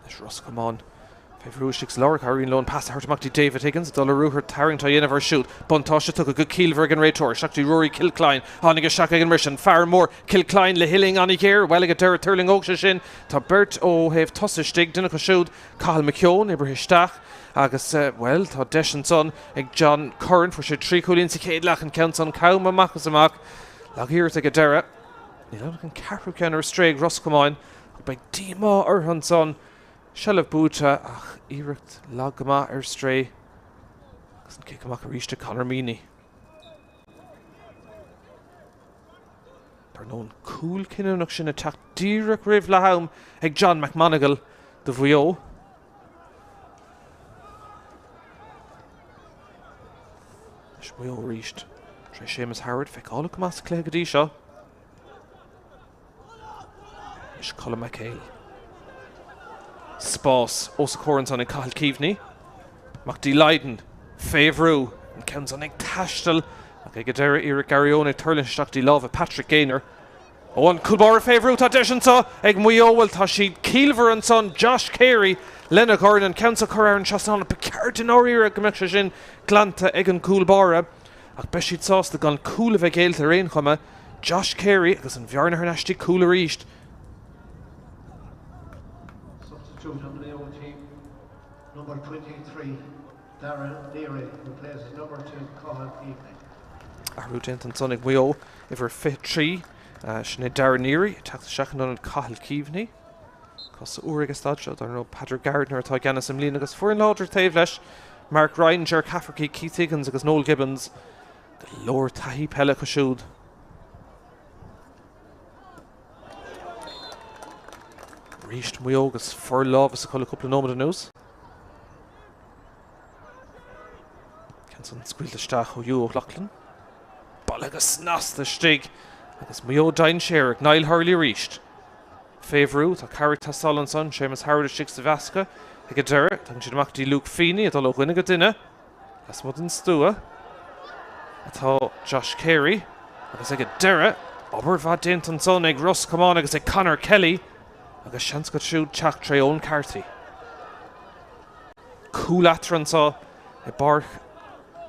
Anois Ros Comáin fé bhrú istigh sa lár. Cabhraíonn leo an pas a thabhairt amach dtí David Higgins. Ag dul ar ruathar tarraingt á dhéanamh air siúd. Buntáiste tugtha go ciallmhar ag an réiteoir. Isteach dtí Rory Kilcline. Tháinig isteach ag an mbris an fear mór Kilcline le huillinn an-ghéar. Bhuel ag an deireadh tuirlingeoidh sé sin. Tá beirt ó thaobh tosaigh istigh. Duine acu siúd Cathal McKeown oibrithe isteach agus, bhuel, tá deis ansan ag John Curran. Fuair sé 3 chúilín sa chéad leath, an ceann san cam amach is amach. Lag-iarracht ag an deireadh. Níl ann ach an ceathrú ceann ar strae ag Ros Comáin ach beidh díomá orthu ansan. Seilbh buaite ach iarracht lag go maith ar strae agus an cic amach arís ag Conor Meaney. Dar ndóigh an cúl cinniúnach sin ag teacht díreach roimh leath am ag John McMonagle do Mhaigh Eo. Anois Maigh Eo arís tré Séamus Howard, feiceálach go maith sa chluiche go dtí seo. Anois Colm McHale. Spás os a chomhair ansan ag Cathal Keaveney. Amach dtí Lydon. Fé bhrú. An ceann san ag taisteal ach ag an deireadh iarracht Gary Owen ag tuirlingt isteach dtí lámha Patrick Gaynor. Ó an cúl báire fé bhrú. Tá deis anso ag Maigh Eo. Bhuel tá siad ciallmhar ansan. Josh Carey lena dhorn. An ceann so curtha thar an trasnán. Ba cheart i ndáiríre go mbeadh sé sin glanta ag an gcúl báire. Ach beidh siad sásta gan cúl a bheith géillte ar aon chuma. Josh Carey agus an bhearna thar n-ais dtí cúl arís. Substitute on the Mayo team, number 23, Darragh Neary, replaces number 10, Cathal Keaveney. Athrú déanta ansan ag Maigh Eo, uimhir 23, sin é Darragh Neary ag teacht isteach in ionad Cathal Keaveney. Cosa úr ag an staid seo, dar ndóigh Peadar Gardiner atá i gceannas i mbliana agus foireann láidir taobh leis, Mark Ryan, Ger Cafferkey, Keith Higgins agus Noel Gibbons. Go leor taithí peile acu siúd. Arís Maigh Eo agus forlámhas acu le cúpla nóiméad anuas. Ceann san scaoilte isteach ó Hugh O'Loughlin. Buille go snasta istigh agus Maigh Eo dainséarach. Niall Hurley arís. Fé bhrú, tá cabhair ag teastáil ansan. Séamus Howard istigh sa mheascadh ag an deireadh. Tagann siad amach go dtí Luke Feeney ag dul ó dhuine go duine. Lasmuigh den stua atá Josh Carey agus ag an deireadh, obair mhaith déanta ansan ag Ros Comáin agus ag Conor Kelly agus seans acu siúd teacht tré Eoin Carthy. Cúl eatarthu anso i bPáirc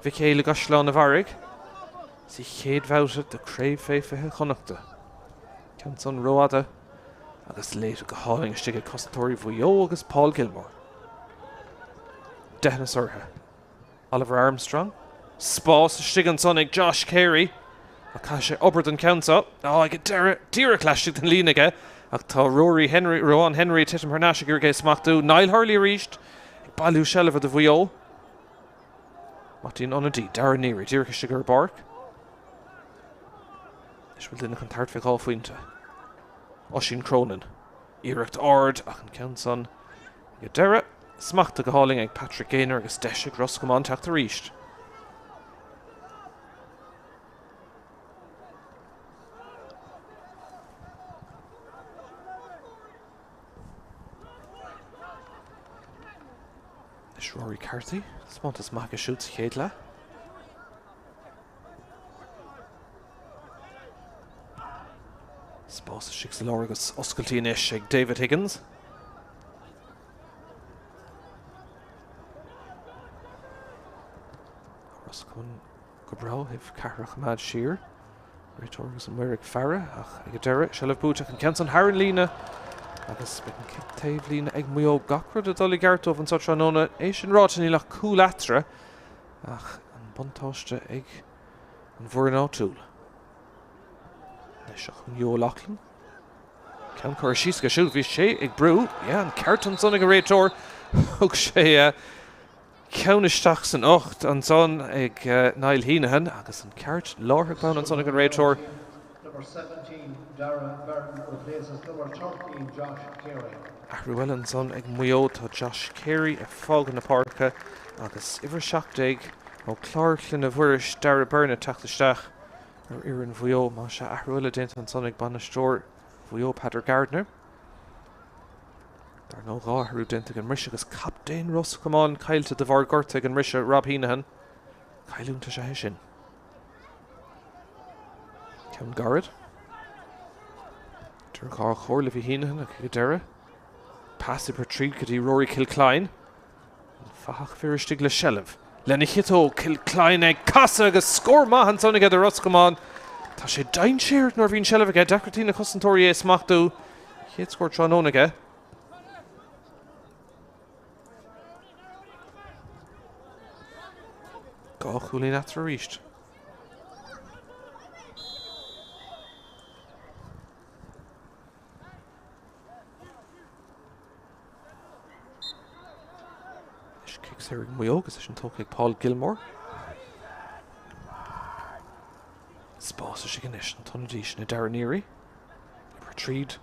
Mhic Éil i gCaisleán an Bharraigh sa chéad bhabhta de Chraobh Fé 20 Chonnachta. Ceann san rófhada agus léite go hálainn istigh ag cosantóirí Mhaigh Eo agus Paul Gilmore. Deitheanas orthu. Oliver Armstrong. Spás istigh ansan ag Josh Carey ach caithfidh sé obair don cheann seo. Á, ag an deireadh, díreach laistigh den líne aige ach tá Rory Henry, Ruán Henry ag titim thar n-ais ag iarraidh é a smachtú. Niall Hurley arís ag bailiú seilbhe do Mhaigh Eo. Amach dtí an ionadaí, Darragh Neary, díreach istigh ar an bpáirc. Anois bhfuil duine chun tabhairt fé dhá phointe. Oisín Cronin. Iarracht ard ach an ceann san ag an deireadh. Smachtaithe go hálainn ag Patrick Gaynor agus deis ag Ros Comáin teacht arís. Anois Rory Carthy, taispeántas maith aige siúd sa chéad leath. Spás istigh sa lár agus oscailtí anois ag David Higgins. Ros Comáin go breá ó thaobh ceathrar a choimeád siar. Réiteoir agus an maor ag faire ach ag an deireadh, seilbh buaite ach an ceann san thar an líne agus beidh an cic taobh líne ag Maigh Eo. Gach rud ag dul i gceart dóibh anseo tráthnóna. É sin ráite níl ach cúl eatarthu ach an buntáiste ag an bhfoireann áitiúil. Anois seo chugainn Joe O'Loughlin. Ceann curtha síos aige siúd, bhí sé ag brú. Yeah, an ceart ansan ag an réiteoir. Thug sé ceann isteach san ucht ansan ag Niall Heneghan agus an ceart láithreach bonn ansan ag an réiteoir. Number 17, Darragh Byrne replaces number 13, Josh Carey. Athrú eile ansan ag Maigh Eo, tá Josh Carey ag fágáil na páirce agus uimhir 17 ó Chlár Chlainne Mhuiris, Darragh Byrne ag teacht isteach ar fhoireann Mhaigh Eo. Más ea, athrú eile déanta ansan ag bainisteoir Mhaigh Eo, Peadar Gardiner. Dar ndóigh, 2 athrú déanta ag an mbriseadh agus captaen Ros Comáin caillte de bharr gorta ag an mbriseadh, Rob Heneghan. Cailliúint is ea é sin. Ceann gairid. Idir dhá chomhairle a bhí Heneghan ach ag an deireadh, pas oibrithe tríd go dtí Rory Kilcline. An fathach fir istigh le seilbh. Lena chiotóg, Kilcline ag casadh agus scór maith ansan aige do Ros Comáin. Tá sé dainséarach nuair a bhíonn seilbh aige, deacrachtaí na cosantóirí é a smachtú. Chéad scór tráthnóna aige. Dhá chúilín eatarthu arís. Anois cic saor ag Maigh Eo agus é sin tógtha ag Paul Gilmore. Spás istigh anois, an t-ionadaí sin é Darragh Neary. Oibrithe tríd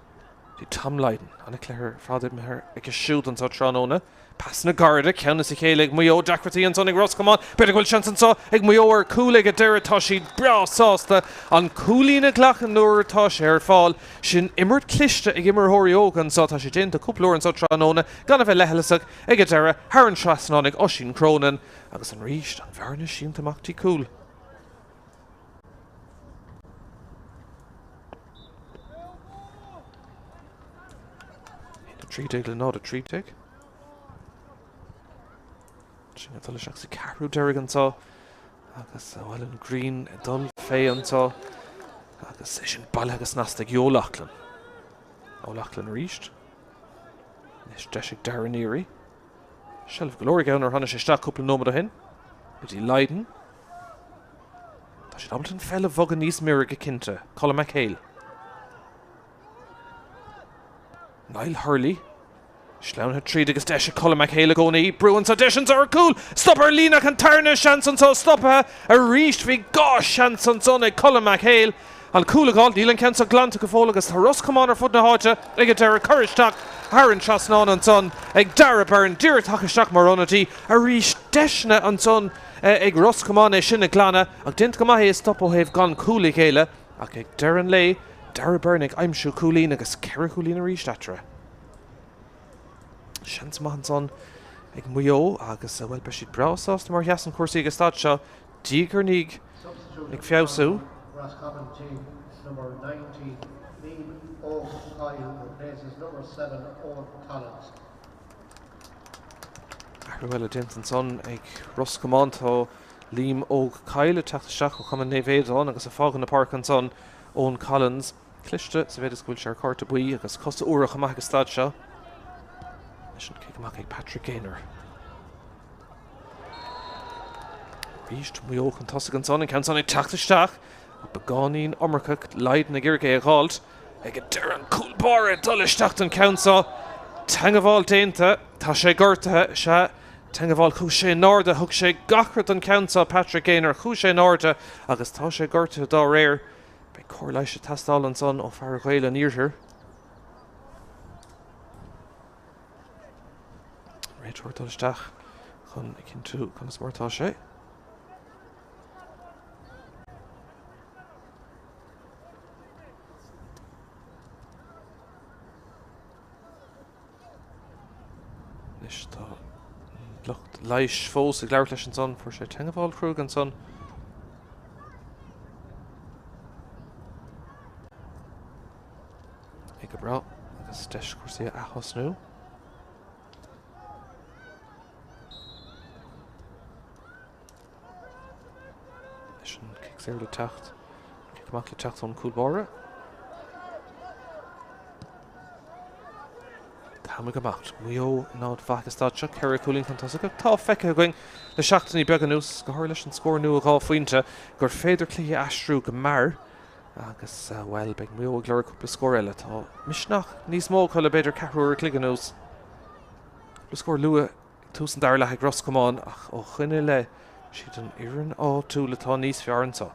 dtí Tom Lydon. An-chluiche ar fad imeartha aige siúd anseo tráthnóna. Pasanna gairide, ceann as a chéile ag Maigh Eo, deacrachtaí ansan ag Ros Comáin. B'fhéidir go bhfuil seans anseo ag Maigh Eo ar cúl ag an deireadh. Tá siad breá sásta an cúilín a ghlacadh nuair atá sé ar fáil. Sin imirt cliste ag imreoirí óga anseo. Tá sé déanta cúpla uair anseo tráthnóna gan a bheith leithleasach ag an deireadh thar an trasnán ag Oisín Cronin agus arís an bhearna sínte amach dtí cúl. 1-13 le 0-13. Sin ag dul isteach sa ceathrú deiridh anseo agus bhuel an ghrian ag dul fé anseo agus é sin bailithe go snasta ag O'Loughlin. O'Loughlin arís. Anois deis ag Darragh Neary. Seilbh go leor aige nuair a tháinig sé isteach cúpla nóiméad ó shin. Go dtí Lydon. Tá siad ábalta an pheil a bhogadh níos mire go cinnte. Colm McHale. Niall Hurley. Sleamhnaithe tríd agus deis ag Colm McHale i gcónaí. Brú anseo, deis anseo ar cúl! Stop ar líne ach an tarna seans anseo stoptha arís. Bhí dhá sheans ansan ag Colm McHale. An cúl a dh'fháil. Níl an ceann seo glanta go fóill agus tá Ros Comáin ar fud na háite ag an deireadh. Cur isteach thar an trasnán ansan ag Darragh Byrne. Díreach tagtha isteach mar ionadaí arís. Deiseanna ansan ag Ros Comáin é sin a ghlanadh ach déanta go maith é a stop ó thaobh gan cúl a ghéilleadh. Ach ag deireadh an lae, Darragh Byrne ag aimsiú cúilín agus ceithre chúilín arís eatarthu. Seans maith ansan ag Maigh Eo agus, bhuel, beidh siad breá sásta mar a sheasann cúrsaí ag an staid seo, diaidh ar ndiaidh ag feabhsú. Roscommon team number 19, Liam Óg Kyle replaces number 7, Owen Collins. Athrú eile déanta ansan ag Ros Comáin. Tá Liam Óg Kyle ag teacht isteach ó Chumann Naomh Aodán agus ag fágáil na páirce ansan Owen Collins. Cliste sa mhéid is go bhfuil sé ar chárta buí agus cosa úra chomh maith ag an staid seo. Leis an cic amach ag Patrick Gaynor. Arís Maigh Eo chun tosaigh ansan, an ceann san ag teacht isteach. Beagáinín iomarcach, Lydon ag iarraidh é a dh'fháilt. Ag an deireadh an cúl báire ag dul isteach don cheann seo. Teangabháil déanta. Tá sé gortaithe. Sea, teangabháil. Chuaigh sé in airde. Thug sé gach rud don cheann seo, Patrick Gaynor. Chuaigh sé in airde agus tá sé gortaithe dá réir. Beidh cóir leighis ag teastáil ansan ó fear Ghaeil an Iarthair. Réiteoir ag dul isteach chun a chinntiú conas mar atá sé. Anois tá lucht leighis fós ag labhairt leis ansan. Fuair sé teangabháil chruaidh ansan. É go breá agus deis cúrsaí a athosnú. Anois an cic saor le teacht. Cic amach le teacht ón cúl báire. Tá ag imeacht. Maigh Eo in áit mhaith ag an staid seo, 4 chúilín chun tosaigh. Tá feicthe againn le seachtainí beaga anuas, go háirithe leis an scór nua 2 phointe, gur féidir cluichí a aistriú go mear. Agus, bhuel, beidh Maigh Eo ag lorg cúpla scór eile. Tá misneach níos mó acu le b'fhéidir ceathrú uair a chloig anuas. Cúpla scór luath ag tús an dara leath ag Ros Comáin ach ó shoin i leith, siad an fhoireann áitiúil atá níos fearr anseo.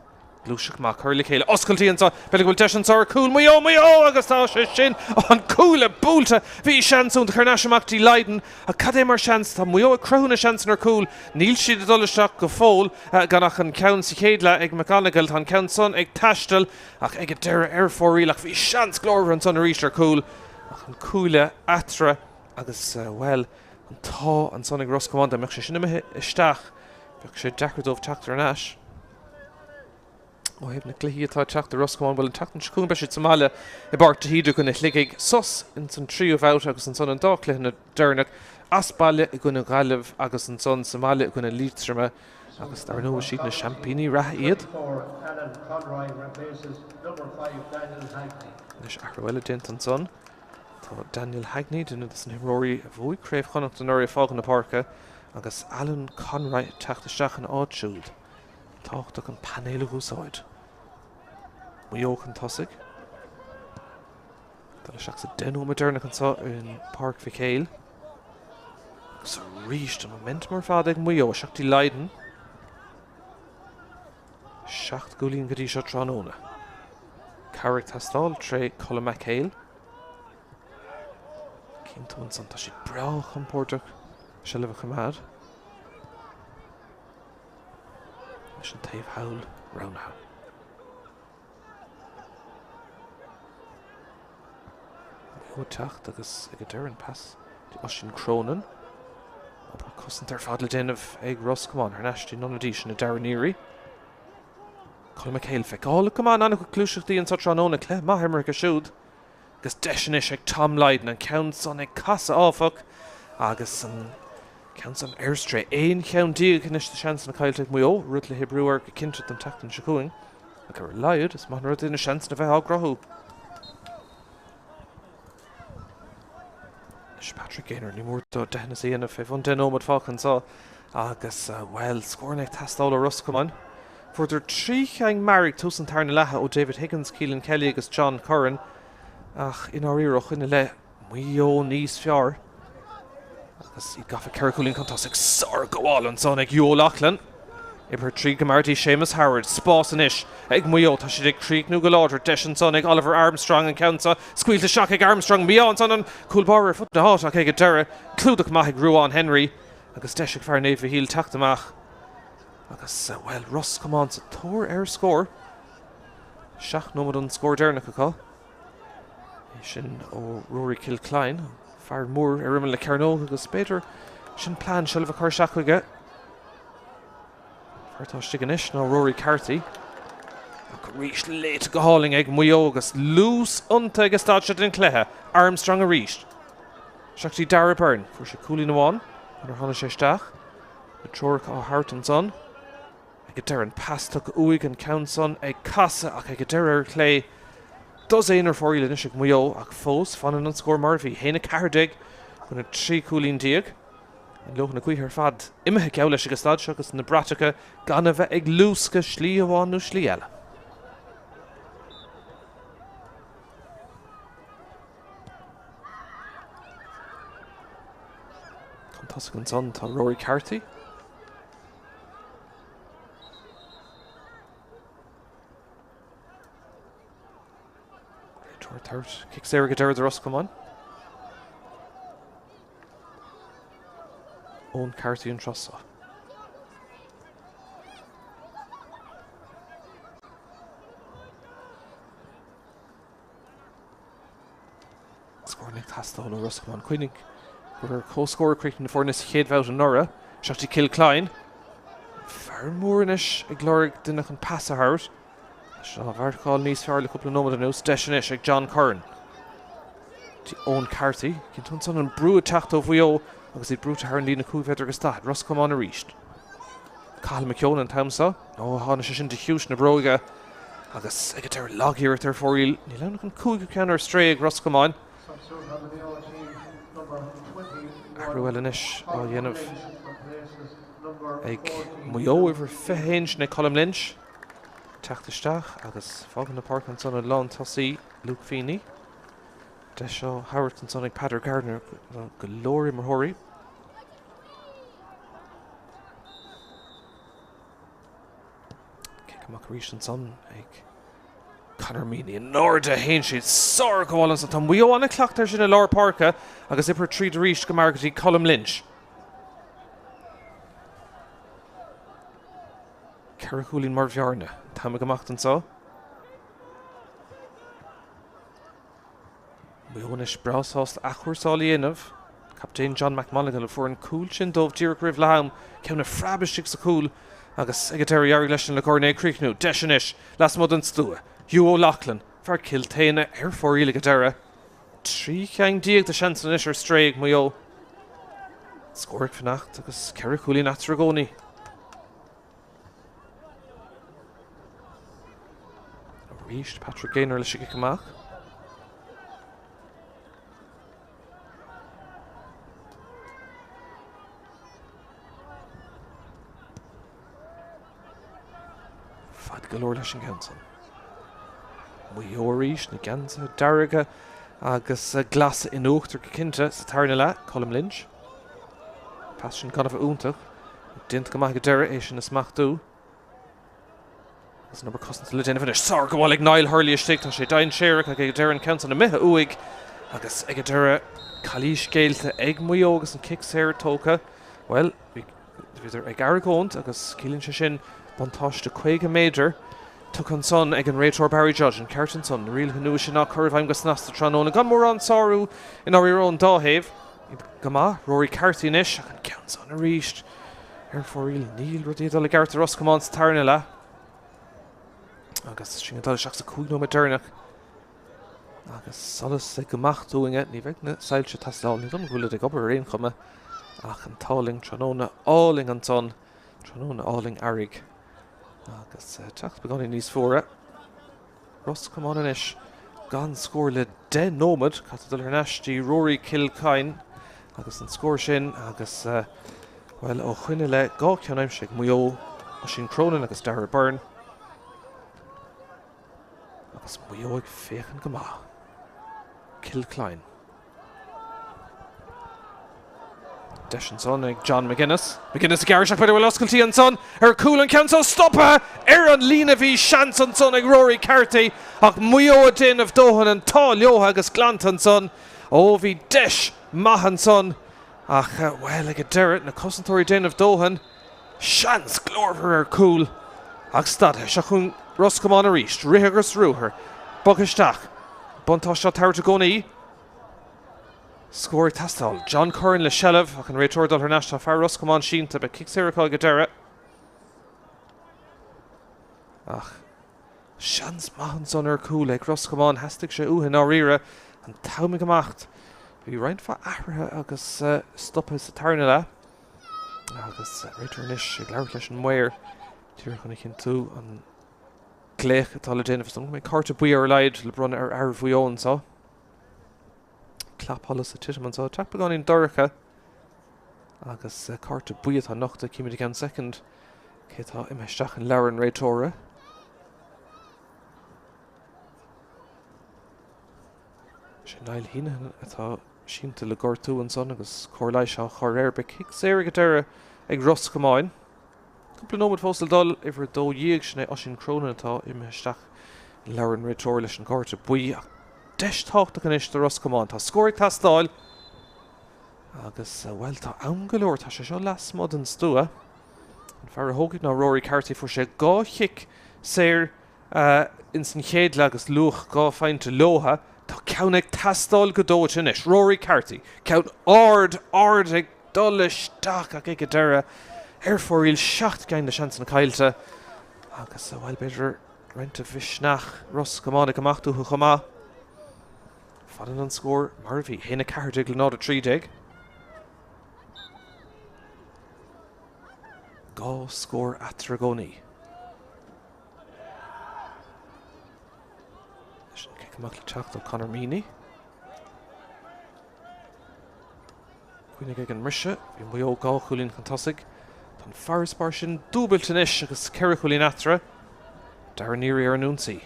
Gluaiseacht maith, cur le chéile, oscailtí anseo, b'fhéidir go bhfuil deis anseo ar chúl, Maigh Eo, Maigh Eo! Agus tá sé sin, an cuaille buailte! Bhí seans iontach thar n-ais amach dtí Lydon, ach cad é mar seans, tá Maigh Eo ag cruthú na seansanna ar chúl, níl siad ag dul isteach go fóill, gan ach an ceann sa chéad leath ag McGonigle, tá an ceann san ag taisteal ach ag an deireadh ar fóraoil, ach bhí seans glórmhar ansan arís ar chúl, ach an cuaille eatarthu agus, bhuel, an t-ádh ansan ag Ros Comáin, dá mbeadh sé sin imithe isteach, bheadh sé deacair dóibh teacht thar n-ais. Ó thaobh na gcluichí atá ag teacht do Ros Comáin, bhuel an tseachtain seo chugainn beidh siad sa mbaile i bPáirc de hÍde i gcoinne Shligigh, sos ins an tríú bhabhta agus ansan an dá chluiche deireanach as baile i gcoinne Ghaillimh agus ansan sa mbaile i gcoinne Liatroma agus dar ndóigh is iad na seaimpíní reatha iad. Anois athrú eile déanta ansan. Tá Daniel Hagney, duine de na himreoirí a bhuaigh Craobh Chonnacht anuraidh ag fágáil na páirce agus Alan Conroy ag teacht isteach ina áit siúd. Tábhachtach an painéal a úsáid. Maigh Eo chun tosaigh. Dul isteach sa 10 nóiméad deireanach anseo in Páirc Mhic Éil. Agus arís an momentum ar fad ag Maigh Eo. Isteach dtí Lydon. 7 gcúilín go dtí seo tráthnóna. Cabhair ag teastáil tré Colm McHale. Cinnte ansan tá siad breá compordach seilbh a choimeád. Leis an taobh thall roghnaithe. Maigh Eo ag teacht agus ag an deireadh an pas dtí Oisín Cronin. Obair cosanta ar fad le déanamh ag Ros Comáin thar n-ais dtí an ionadaí sin Darren Neary. Colm McHale feiceálach go maith in an-chuid gluaiseachtaí anseo tráthnóna, cluiche maith imeartha aige siúd. Agus deis anois ag Tom Lydon, an ceann san ag casadh áfach agus an ceann san ar strae. 11 cheann anois de sheansanna caillte ag Maigh Eo, rud le hoibriú air go cinnte don tseachtain seo chugainn. Ach ar a laghad, is maith an rud é na seansanna a bheith á gcruthú. Anois Patrick Gaynor, ní mór dó deithneas a dhéanamh fé bhun 10 nóiméad fágtha anseo agus, bhuel, scóranna ag teastáil ó Ros Comáin. Fuaireadar 3 cheann mear ag tús an tarna leatha ó David Higgins, Keelan Kelly agus John Curran ach i ndáiríre ó shoin i leith, Maigh Eo níos fearr agus iad gafa 4 chúilín chun tosaigh. Sárghabháil ansan ag Hugh O'Loughlin. Oibrithe tríd go mear dtí Séamus Howard. Spás anois ag Maigh Eo. Tá siad ag críochnú go láidir. Deis ansan ag Oliver Armstrong an ceann seo scaoilte isteach ag Armstrong. Mí-ádh ansan an cúl báire ar fud na háite ach ag an deireadh clúdach maith ag Ruán Henry agus deis ag fear Naomh Mhichíl teacht amach agus, bhuel, Ros Comáin sa tóir ar scór. 7 nóiméad an scór deireanach acu. É sin ó Rory Kilcline, fear mór ar imeall na cearnóige agus b'fhéidir sin plean seilbh a chur isteach chuige. Fear atá istigh anois ná Rory Carthy. Ach arís léite go hálainn ag Maigh Eo agus luas iontu ag an staid seo den chluiche. Armstrong arís. Isteach dtí Darragh Byrne. Fuair sé cúilín amháin nuair a tháinig sé isteach. Na treoracha á thabhairt ansan. Ag an deireadh an pas tugtha uaidh, an ceann san ag casadh ach ag an deireadh ar chlé. Dosaen ar fóraoil anois ag Maigh Eo ach fós fanann an scór mar a bhí, 1-14 chun 13 cúilín. An leoithne gaoithe ar fad imithe geall leis ag an staid seo agus na bratacha gan a bheith ag luascadh slí amháin nó slí eile. Chun tosaigh ansan tá Rory Carthy. Réiteoir cic saor ag an deireadh do Ros Comáin. Eoin Carthy an tráth seo. Scóranna ag teastáil ó Ros Comáin. Cuimhnigh gur ar comhscór a chríochnaigh na foirne sa chéad bhabhta anuraidh. Isteach dtí Kilcline. Fear mór anois ag lorg duine chun pas a thabhairt. Tá sé á mharcáil níos fearr le cúpla nóiméad anuas. Deis anois ag John Curran. Dtí Eoin Carthy. Cinnte ansan an brú ag teacht ó Mhaigh Eo agus iad brúite thar an líne 5 mhéadar agus 40. Ros Comáin arís. Cathal McKeown an t-am seo. Ó, tháinig sé sin de chiumhais na bróige agus ag an deireadh lagiarracht ar fóraoil. Níl ann ach an cúigiú ceann ar strae ag Ros Comáin. Athrú eile anois á dhéanamh ag Maigh Eo, uimhir 21 sin é Colm Lynch. Teacht isteach agus fágann na páirce ansan an lántosaí Luke Feeney. Deis á thabhairt ansan ag Peadar Gardiner do go leor imreoirí. Cic amach arís ansan ag Conor Meaney. In airde a théann siad. Sárghabháil ansan. Tá Maigh Eo an-chleachta air sin i lár páirce agus oibrithe tríd arís go mear go dtí Colm Lynch. 4 chúilín mar bhearna. An t-am ag imeacht anseo. Maigh Eo anois breá sásta athchúrsáil a dhéanamh. Captaen John McMonagle a fuair an cúl sin dóibh díreach roimh leath am, ceann a phreab istigh sa chúl agus ag an deireadh d'éirigh leis an Le Corn é a chríochnú. Deis anois lasmuigh den stua. Hugh O'Loughlin, fear Chill tSéadhna ar fóraoil ag an deireadh. 13 ceann de sheansanna anois ar strae ag Maigh Eo. Scór ag fanacht agus 4 chúilín eatarthu i gcónaí. Arís Patrick Gaynor leis an gcic amach. Fada go leor leis an gceann san. Maigh Eo arís, na geansaithe dearga agus glasa in uachtar go cinnte sa tarna leath, Colm Lynch. Pas sin gan a bheith iontach. Déanta go maith ag an deireadh é sin a smachtú. Agus an obair cosanta le déanamh anois. Sárghabháil ag Niall Hurley istigh. Tá sé dainséarach ag an deireadh an ceann san imithe uaidh. Agus ag an deireadh calaois géillte ag Maigh Eo agus an cic saor tógtha. Bhuel, bhíodar ag argóint agus ciallaíonn sé sin buntáiste 50 méadar tugtha ansan ag an réiteoir Barry Judge. An ceart ansan, na rialacha nua sin á cur i bhfeidhm go snasta tráthnóna gan mórán sárú i ndáiríre ón dá thaobh. Go maith, Rory Carthy anois ach an ceann san arís ar fóraoil. Níl rudaí ag dul i gceart do Ros Comáin sa tarna leath. Agus sinn ag dul isteach sa 5 nóiméad deireanach. Agus solas ag imeacht uainne, ní bheidh na soilse ag teastáil, ní dóigh liom go bhfuilid ag obair ar aon chuma, ach an t-ádh linn tráthnóna álainn ansan, tráthnóna álainn earraigh. Agus teacht beagáinín níos fuaire. Ros Comáin anois gan scór le 10 nóiméad. Caithfidh dul thar n-ais dtí Rory Kilcoyne agus an scór sin agus, bhuel, ó shoin i leith, 2 cheann aimsithe ag Maigh Eo, Oisín Cronin agus Darragh Byrne. Agus Maigh Eo ag féachaint go maith. Kilcline. Deis ansan ag John McGuinness. McGuinness ag gearradh isteach b'fhéidir bhfuil oscailtí ansan ar chúl an ceann so stoptha ar an líne bhí seans ansan ag Rory Carthy ach Maigh Eo ag déanamh dóthain an t-ádh leo agus glanta ansan. Ó bhí deis maith ansan ach bhuel ag an deireadh na cosantóirí ag déanamh dóthain. Seans glórmhar ar cúl ach stadtha. Seo chugainn Ros Comáin arís. Rith agus ruathar. Bog isteach. Buntáiste á tabhairt i gcónaí. Scór ag teastáil. John Curran le seilbh ach an réiteoir dul thar n-ais. Tá fear Ros Comáin sínte. Beidh cic saor acu ag an deireadh. Ach seans maith ansan ar cúl ag Ros Comáin. Theastaigh sé uathu i ndáiríre. An t-am ag imeacht. Bhí roinnt mhaith athruithe agus stoptha sa tarna leath. Agus réiteoir anois ag labhairt leis an maor díreach chun a chinntiú an glaoch atá le déanamh. Is dóigh go mbeidh cárta buí ar a laghad le bronnadh ar fhear Mhaigh Eo anseo. Clapsholas ag titim anseo. Teach beagáinín dorcha agus cárta buí atá nochta. Címid i gceann soicind cé atá imithe isteach in leabhar an réiteora. Sé Niall Heneghan atá sínte le gortú ansan agus cóir leighis á chur air. Beidh cic saor ag an deireadh ag Ros Comáin. Cúpla nóiméad fós le dul, uimhir 12, sin é Oisín Cronin atá imithe isteach i leabhar an réiteora leis an gcárta buí. Ach deis tábhachtach anois do Ros Comáin. Tá scór ag teastáil agus, bhuel, tá am go leor. Tá sé seo lasmuigh den stua. An fear a thógfaidh ná Rory Carthy. Fuair sé 2 chic saor Ins an chéad leath agus luach 2 phointe leotha, tá ceann ag teastáil go dóite anois. Rory Carthy, ceann ard, ard ag dul isteach ach ag an deireadh, ar fóraoil, 7 gceann de sheansanna caillte agus, bhuel, b'fhéidir roinnt de mhisneach Ros Comáin ag imeacht uathu chomh maith. Fanann an scór mar a bhí, 1-14 le 0-13. 2 scór eatarthu i gcónaí. Leis an cic amach le teacht ó Conor Meaney. Cuimhnigh ag an mbriseadh, bhí Maigh Eo 2 chúilín chun tosaigh. Tá an farasbarr sin dúbailte anois agus 4 chúilín eatarthu. Darragh Neary ar an ionsaí.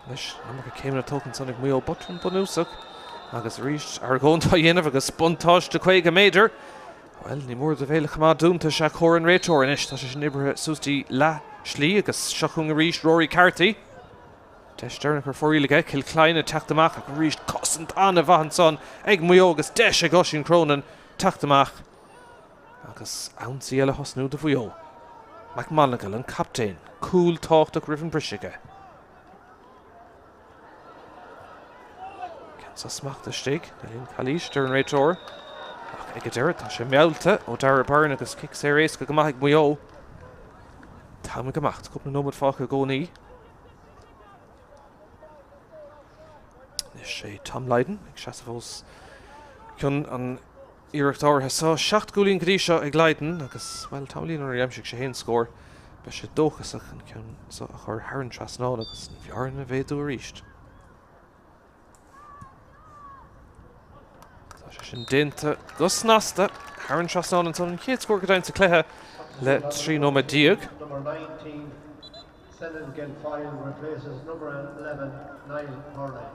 Anois, an iomarca céimeanna tógtha ansan ag Maigh Eo, botún bunúsach agus arís argóint á dhéanamh agus buntáiste 50 méadar. Bhuel, ní mór do bhéal a choimeád dúnta, sea comhairle an réiteora anois. Tá sé sin oibrithe suas dtí leath slí agus seo chugainn arís Rory Carthy. Deis deireanach ar fóraoil aige, Kilcline ag teacht amach ach arís cosaint an-mhaith ansan ag Maigh Eo agus deis ag Oisín Cronin teacht amach. Agus ionsaí eile a thosnú do Mhaigh Eo. McMonagle, an captaen, cúl tábhachtach roimh an briseadh aige. Ceann seo smachtaithe istigh, níl aon chalaois, deir an réiteoir. Ach ag an deireadh tá sé meallta ó Darragh Beirne agus cic saor éasca go maith ag Maigh Eo. T-am ag imeacht, cúpla nóiméad fágtha i gcónaí. Anois é Tom Lydon ag seasamh os cionn an iarracht áirithe seo. 7 gcúilín go dtí seo ag Lydon agus, bhuel, tamaillín ónar aimsigh sé féin scór, beidh sé dóchasach an ceann seo a chur thar an trasnán agus an bhearna a mhéadú arís. Tá sé sin déanta go snasta thar an trasnán ansan, an chéad scór go deimhin sa cluiche le 13 nóiméad. Number 19, Senan Guilfoyle replaces number 11, Niall Hurley.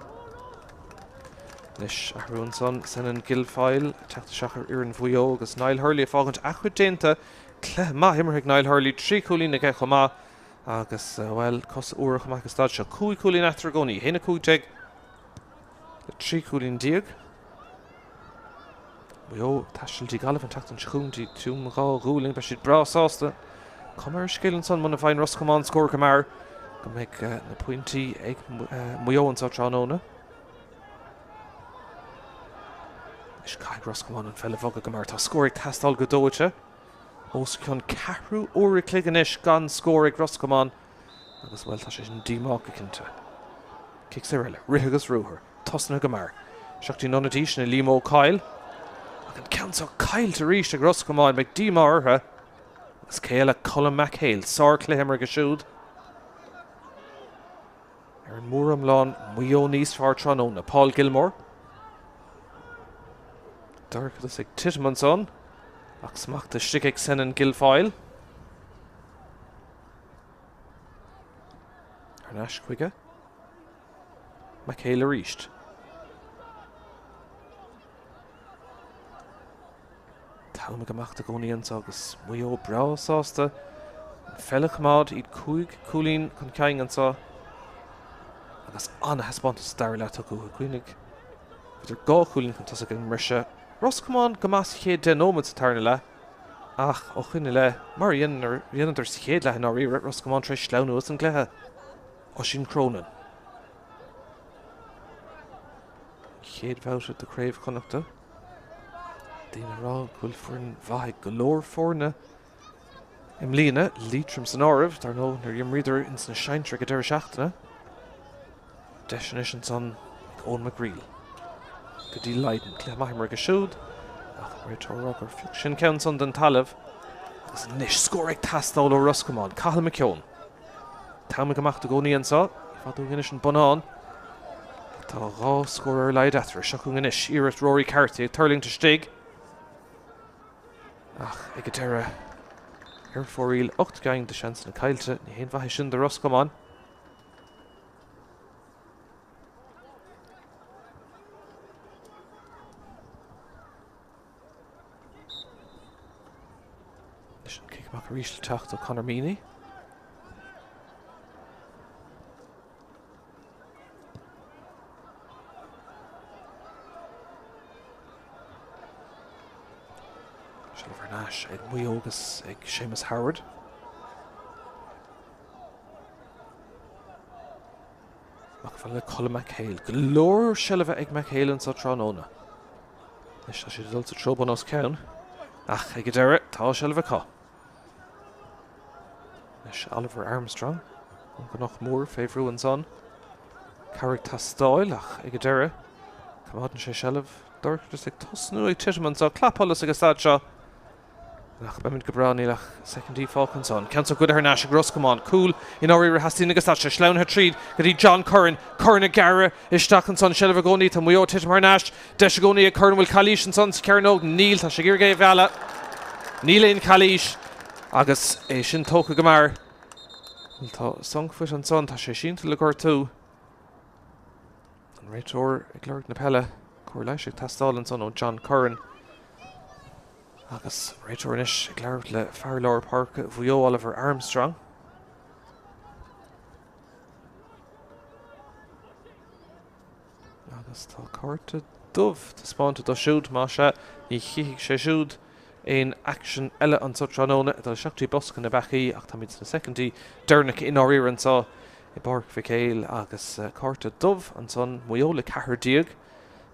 Anois athrú ansan, Senan Guilfoyle ag teacht isteach ar fhoireann Mhaigh Eo agus Niall Hurley ag fágaint a chuid déanta. Cluiche maith imeartha ag Niall Hurley, 3 chúilín aige chomh maith agus, bhuel, cosa úra chomh maith ag an staid seo. 5 chúilín eatarthu i gcónaí, 1-15 le 13 chúilín. Maigh Eo ag taisteal dtí Gaillimh an tseachtain seo chugainn dtí Tuaim Dhá Ghualainn. Beidh siad breá sásta. Cuma ar an scéal ansan muna bhfaigheann Ros Comáin scór go mear go mbeidh na pointí ag Maigh Eo anseo tráthnóna. Anois caithfidh Ros Comáin an pheil a bhogadh go mear. Tá scór ag teastáil go dóite. Os cionn ceathrú uair a chloig anois gan scór ag Ros Comáin agus, bhuel, tá sé sin díomách go cinnte. Cic saor eile, rith agus ruathar. Tosnaithe go mear. Isteach dtí an ionadaí, sin é Liam Ó Cadhail. Ach an ceann seo caillte arís ag Ros Comáin. Beidh díomá orthu. Agus cé eile? Colm McHale. Sár-chluiche imeartha aige siúd. Ar an móriomlán, Maigh Eo níos fearr tráthnóna. Paul Gilmore. Dorchadas ag titim ansan. Ach smacht istigh ag Senan Guilfoyle. Thar n-ais chuige. McHale arís. T-am ag imeacht i gcónaí anseo agus Maigh Eo breá sásta an pheil a choimeád, iad 5 cúilín chun cinn anseo agus an-thaispeántas sa dara leath tugtha uathu. Cuimhnigh, bhíodar 2 chúilín chun tosaigh ag an mbriseadh. Ros Comáin go maith sa chéad 10 nóiméad sa tarna leath ach ó shoin i leith, mar a dhéanadar sa chéad leath i ndáiríre, Ros Comáin tar éis sleamhnú as an gcluiche. Oisín Cronin. An chéad bhabhta de Chraobh Chonnachta. Daoine ag rá go bhfuil foireann mhaith ag go leor foirne i mbliana, Liatroim san áireamh, dar ndóigh, nuair a d'imríodar ins na sinsir ag an deireadh seachtaine. Deis anois ansan ag Eoin McGreal go dtí Lydon. Cluiche maith imeartha aige siúd ach an réiteoir ag rá gur phioc sin ceann san den talamh. Agus anois scór ag teastáil ó Ros Comáin. Cathal McKeown. T-am ag imeacht i gcónaí anseo. Ní fada uainn anois an bonnán. Tá 2 scór ar a laghad eatarthu. Seo chugainn anois iarracht Rory Carthy ag tuirlingt istigh. Ach ag an deireadh, ar fóraoil, 8 gcinn de seansanna caillte. Ní haon mhaith é sin do Ros Comáin. Anois an cic amach arís le teacht ó Conor Meaney. Seilbh thar n-ais ag Maigh Eo agus ag Séamus Howard. Amach fada le Colm McHale. Go leor seilbhe ag McHale anseo tráthnóna. Anois tá siad ag dul sa treo bun os cionn. Ach ag an deireadh, tá seilbh acu. Anois Oliver Armstrong ón gCnoc Mór fé bhrú ansan. Cabhair ag teastáil ach ag an deireadh, coimeádann sé seilbh. Dorchadas ag tosnú ag titim anseo. Clapsholas ag an staid seo. Ach beimid go breá, níl ach soicindí fágtha ansan. Ceann seo goidte thar n-ais ag Ros Comáin. Cúl i ndáiríre a theastaíonn ag an staid seo. Sleamhnaithe tríd go dtí John Curran. Curran ag gearradh isteach ansan. Seilbh i gcónaí. Tá Maigh Eo ag titim thar n-ais. Deis i gcónaí ag Curran. Bhfuil calaois ansan sa chearnóg? Níl. Tá sé ag iarraidh é a mhealladh. Níl aon chalaois agus é sin tógtha go mear. Bhuel, tá sunk foot ansan, tá sé sínte le gortú. An réiteoir ag lorg na peile. Cóir leighis ag teastáil ansan ó John Curran. Agus an réiteoir anois ag labhairt le fear lár páirce Mhaigh Eo, Oliver Armstrong. Agus tá cárta dubh taispeánta dó siúd, más ea, ní chífidh sé siúd aon aicsean eile anso tráthnóna ag dul isteach dtí bosca na bpeacaí ach táimid sna soicindí deireanacha i ndáiríre anso i bPáirc Mhic Éil agus cárta dubh ansan, Maigh Eo le 14.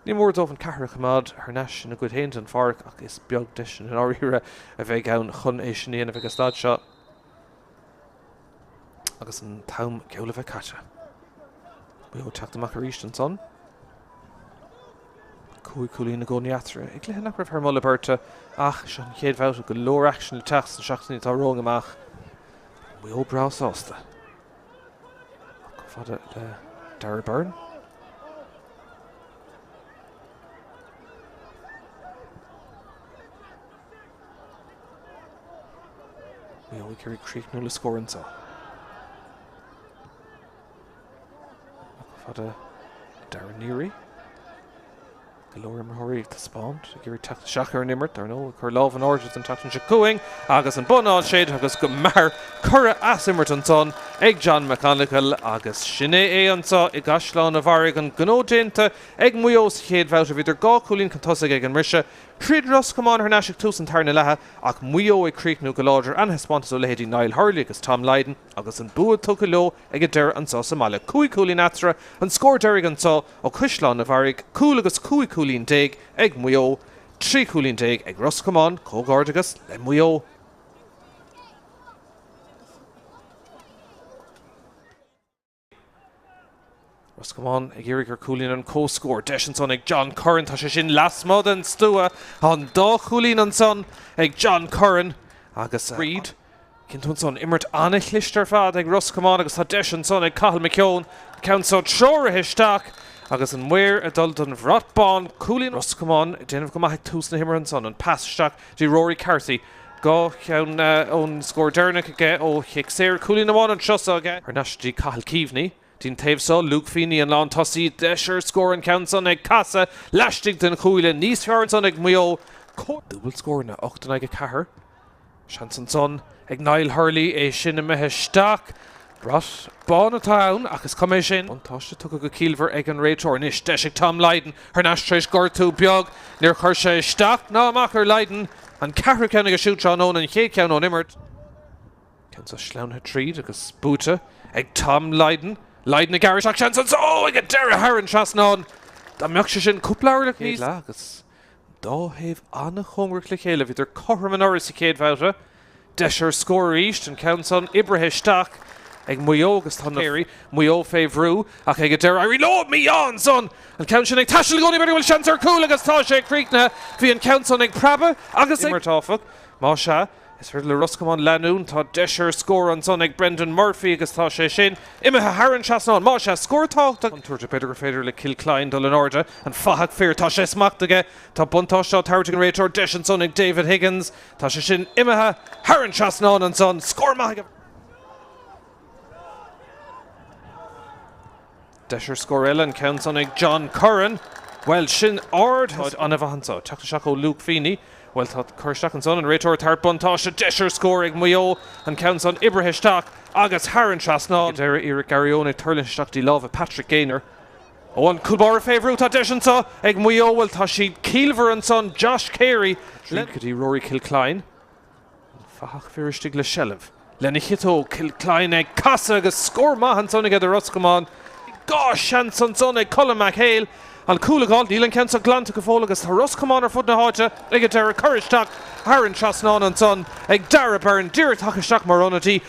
Ní mór dóibh an ceathrar a choimeád thar n-ais ina gcuid féin den pháirc ach is beag deis i ndáiríre a bheidh ann chun é sin a dhéanamh ag an staid seo. Agus an t-am geall le bheith caite. Maigh Eo ag teacht amach arís ansan. 5 cúilín i gcónaí eatarthu i gcluiche nach raibh thar moladh beirte ach seo an chéad bhabhta go leor aicsin le teacht sna seachtainí atá romhainn amach. Maigh Eo breá sásta. Ach chomh fada le Darragh Beirne. Maigh Eo ag iarraidh críochnú le scór anseo. Chomh fada Darren Neary. Go leor imreoirí ag taispeáint ag iarraidh teacht isteach ar an imirt, dar ndóigh, ag cur lámh in airde don tseachtain seo chugainn agus an bonn á séideadh agus go mear curtha as imirt ansan ag John McGonigle agus sin é é anseo i gCaisleán an Bharraigh, an gnó déanta ag Maigh Eo sa chéad bhabhta. Bhíodar 2 chúilín chun tosaigh ag an mbriseadh. Throid Ros Comáin thar n-ais ag tús an tarna leatha ach Maigh Eo ag críochnú go láidir, an-thaispeántas ó leithéidí Niall Hurley agus Tom Lydon agus an bua tugtha leo ag an deireadh anseo sa mbaile. 5 chúilín eatarthu, an scór deiridh anseo ó Chaisleán an Bharraigh, cúl agus 15 cúilín ag Maigh Eo, 13 chúilín ag Ros Comáin. Comhghairdeachas le Maigh Eo. Ros Comáin ag iarraidh ar chúilín an comhscór. Deis ansan ag John Curran. Tá sé sin lasmuigh den stua. An dá chúilín ansan ag John Curran agus Reid. Cinnte ansan, imirt an-chliste ar fad ag Ros Comáin agus tá deis ansan ag Cathal McKeown. An ceann so treoraithe isteach agus an maor ag dul don bhrat bán. Cúilín Ros Comáin ag déanamh go maith ag tús na himeartha ansan. An pas isteach dtí Rory Carthy. 2 cheann ón scór deireanach aige ó chic saor. Cúilín amháin anseo so aige. Thar n-ais dtí Cathal Keaveney. Dtí'n taobh so, Luke Feeney an lántosaí. Deis ar scór an ceann san ag casadh laistigh den chuaille. Níos fearr ansan ag Maigh Eo. Dúbailt scóranna, 8 in aghaidh 4. Seans ansan ag Niall Hurley, é sin imithe isteach. Brat bán atá ann ach is cuma é sin. Buntáiste tugtha go ciallmhar ag an réiteoir. Anois deis ag Tom Lydon thar n-ais tar éis gortú beag. Níor chuir sé isteach ná amach ar Lydon. An ceathrú ceann aige siúd tráthnóna, an chéad cheann ón imirt. Ceann seo sleamhnaithe tríd agus buaite ag Tom Lydon. Lydon ag gearradh isteach, seans anso! Ag an deireadh thar an trasnán. Dá mbeadh sé sin cúpla orlach níos. Agus dá thaobh an-chóngarach le chéile. Bhíodar cothrom anuraidh sa chéad bhabhta. Deis ar scór arís, an ceann san oibrithe isteach ag Maigh Eo agus tá na Maigh Eo fé bhrú ach ag an deireadh éiríonn leo! Mí-ádh ansan! An ceann sin ag taisteal i gcónaí, b'fhéidir go bhfuil seans ar chúl agus tá sé críochnaithe! Bhí an ceann san ag preabadh agus ag. Imirt áfach. Más ea, is féidir le Ros Comáin leanúint. Tá deis ar scór ansan ag Brendan Murphy agus tá sé sin imithe thar an trasnán. Más ea, scór tábhachtach. Contúirteach, b'fhéidir gur féidir le Cill Chláin dul in airde. An fathach fir, tá sé i smacht aige. Tá buntáiste á tabhairt ag an réiteoir. Deis ansan ag David Higgins. Tá sé sin imithe thar an trasnán ansan. Scór maith aige. Deis ar scór eile, an ceann san ag John Curran. Bhuel, sin ard. Úsáid an-mhaith anso. Teacht isteach ó Luke Feeney. Bhuel, tá cur isteach ansan, an réiteoir ag tabhairt buntáiste. Deis ar scór ag Maigh Eo. An ceann san oibrithe isteach agus thar an trasnán. Ag deireadh, iarracht Gary Owen ag tuirlingt isteach dtí lámha Patrick Gaynor. Ó, an cúl báire fé bhrú, tá deis anso ag Maigh Eo. Bhuel, tá siad ciallmhar ansan. Josh Carey. Tríd go dtí Rory Kilcline. An fathach fir istigh le seilbh lena chiotóg. Kilcline ag casadh agus scór maith ansan aige do Ros Comáin. 2 sheans ansan ag Colm McHale. An cúl a dh'fháil. Níl an ceann seo glanta go fóill agus tá Ros Comáin ar fud na háite ag an deireadh. Cur isteach thar an trasnán ansan ag Darragh Beirne. Díreach tagtha isteach mar ionadaí.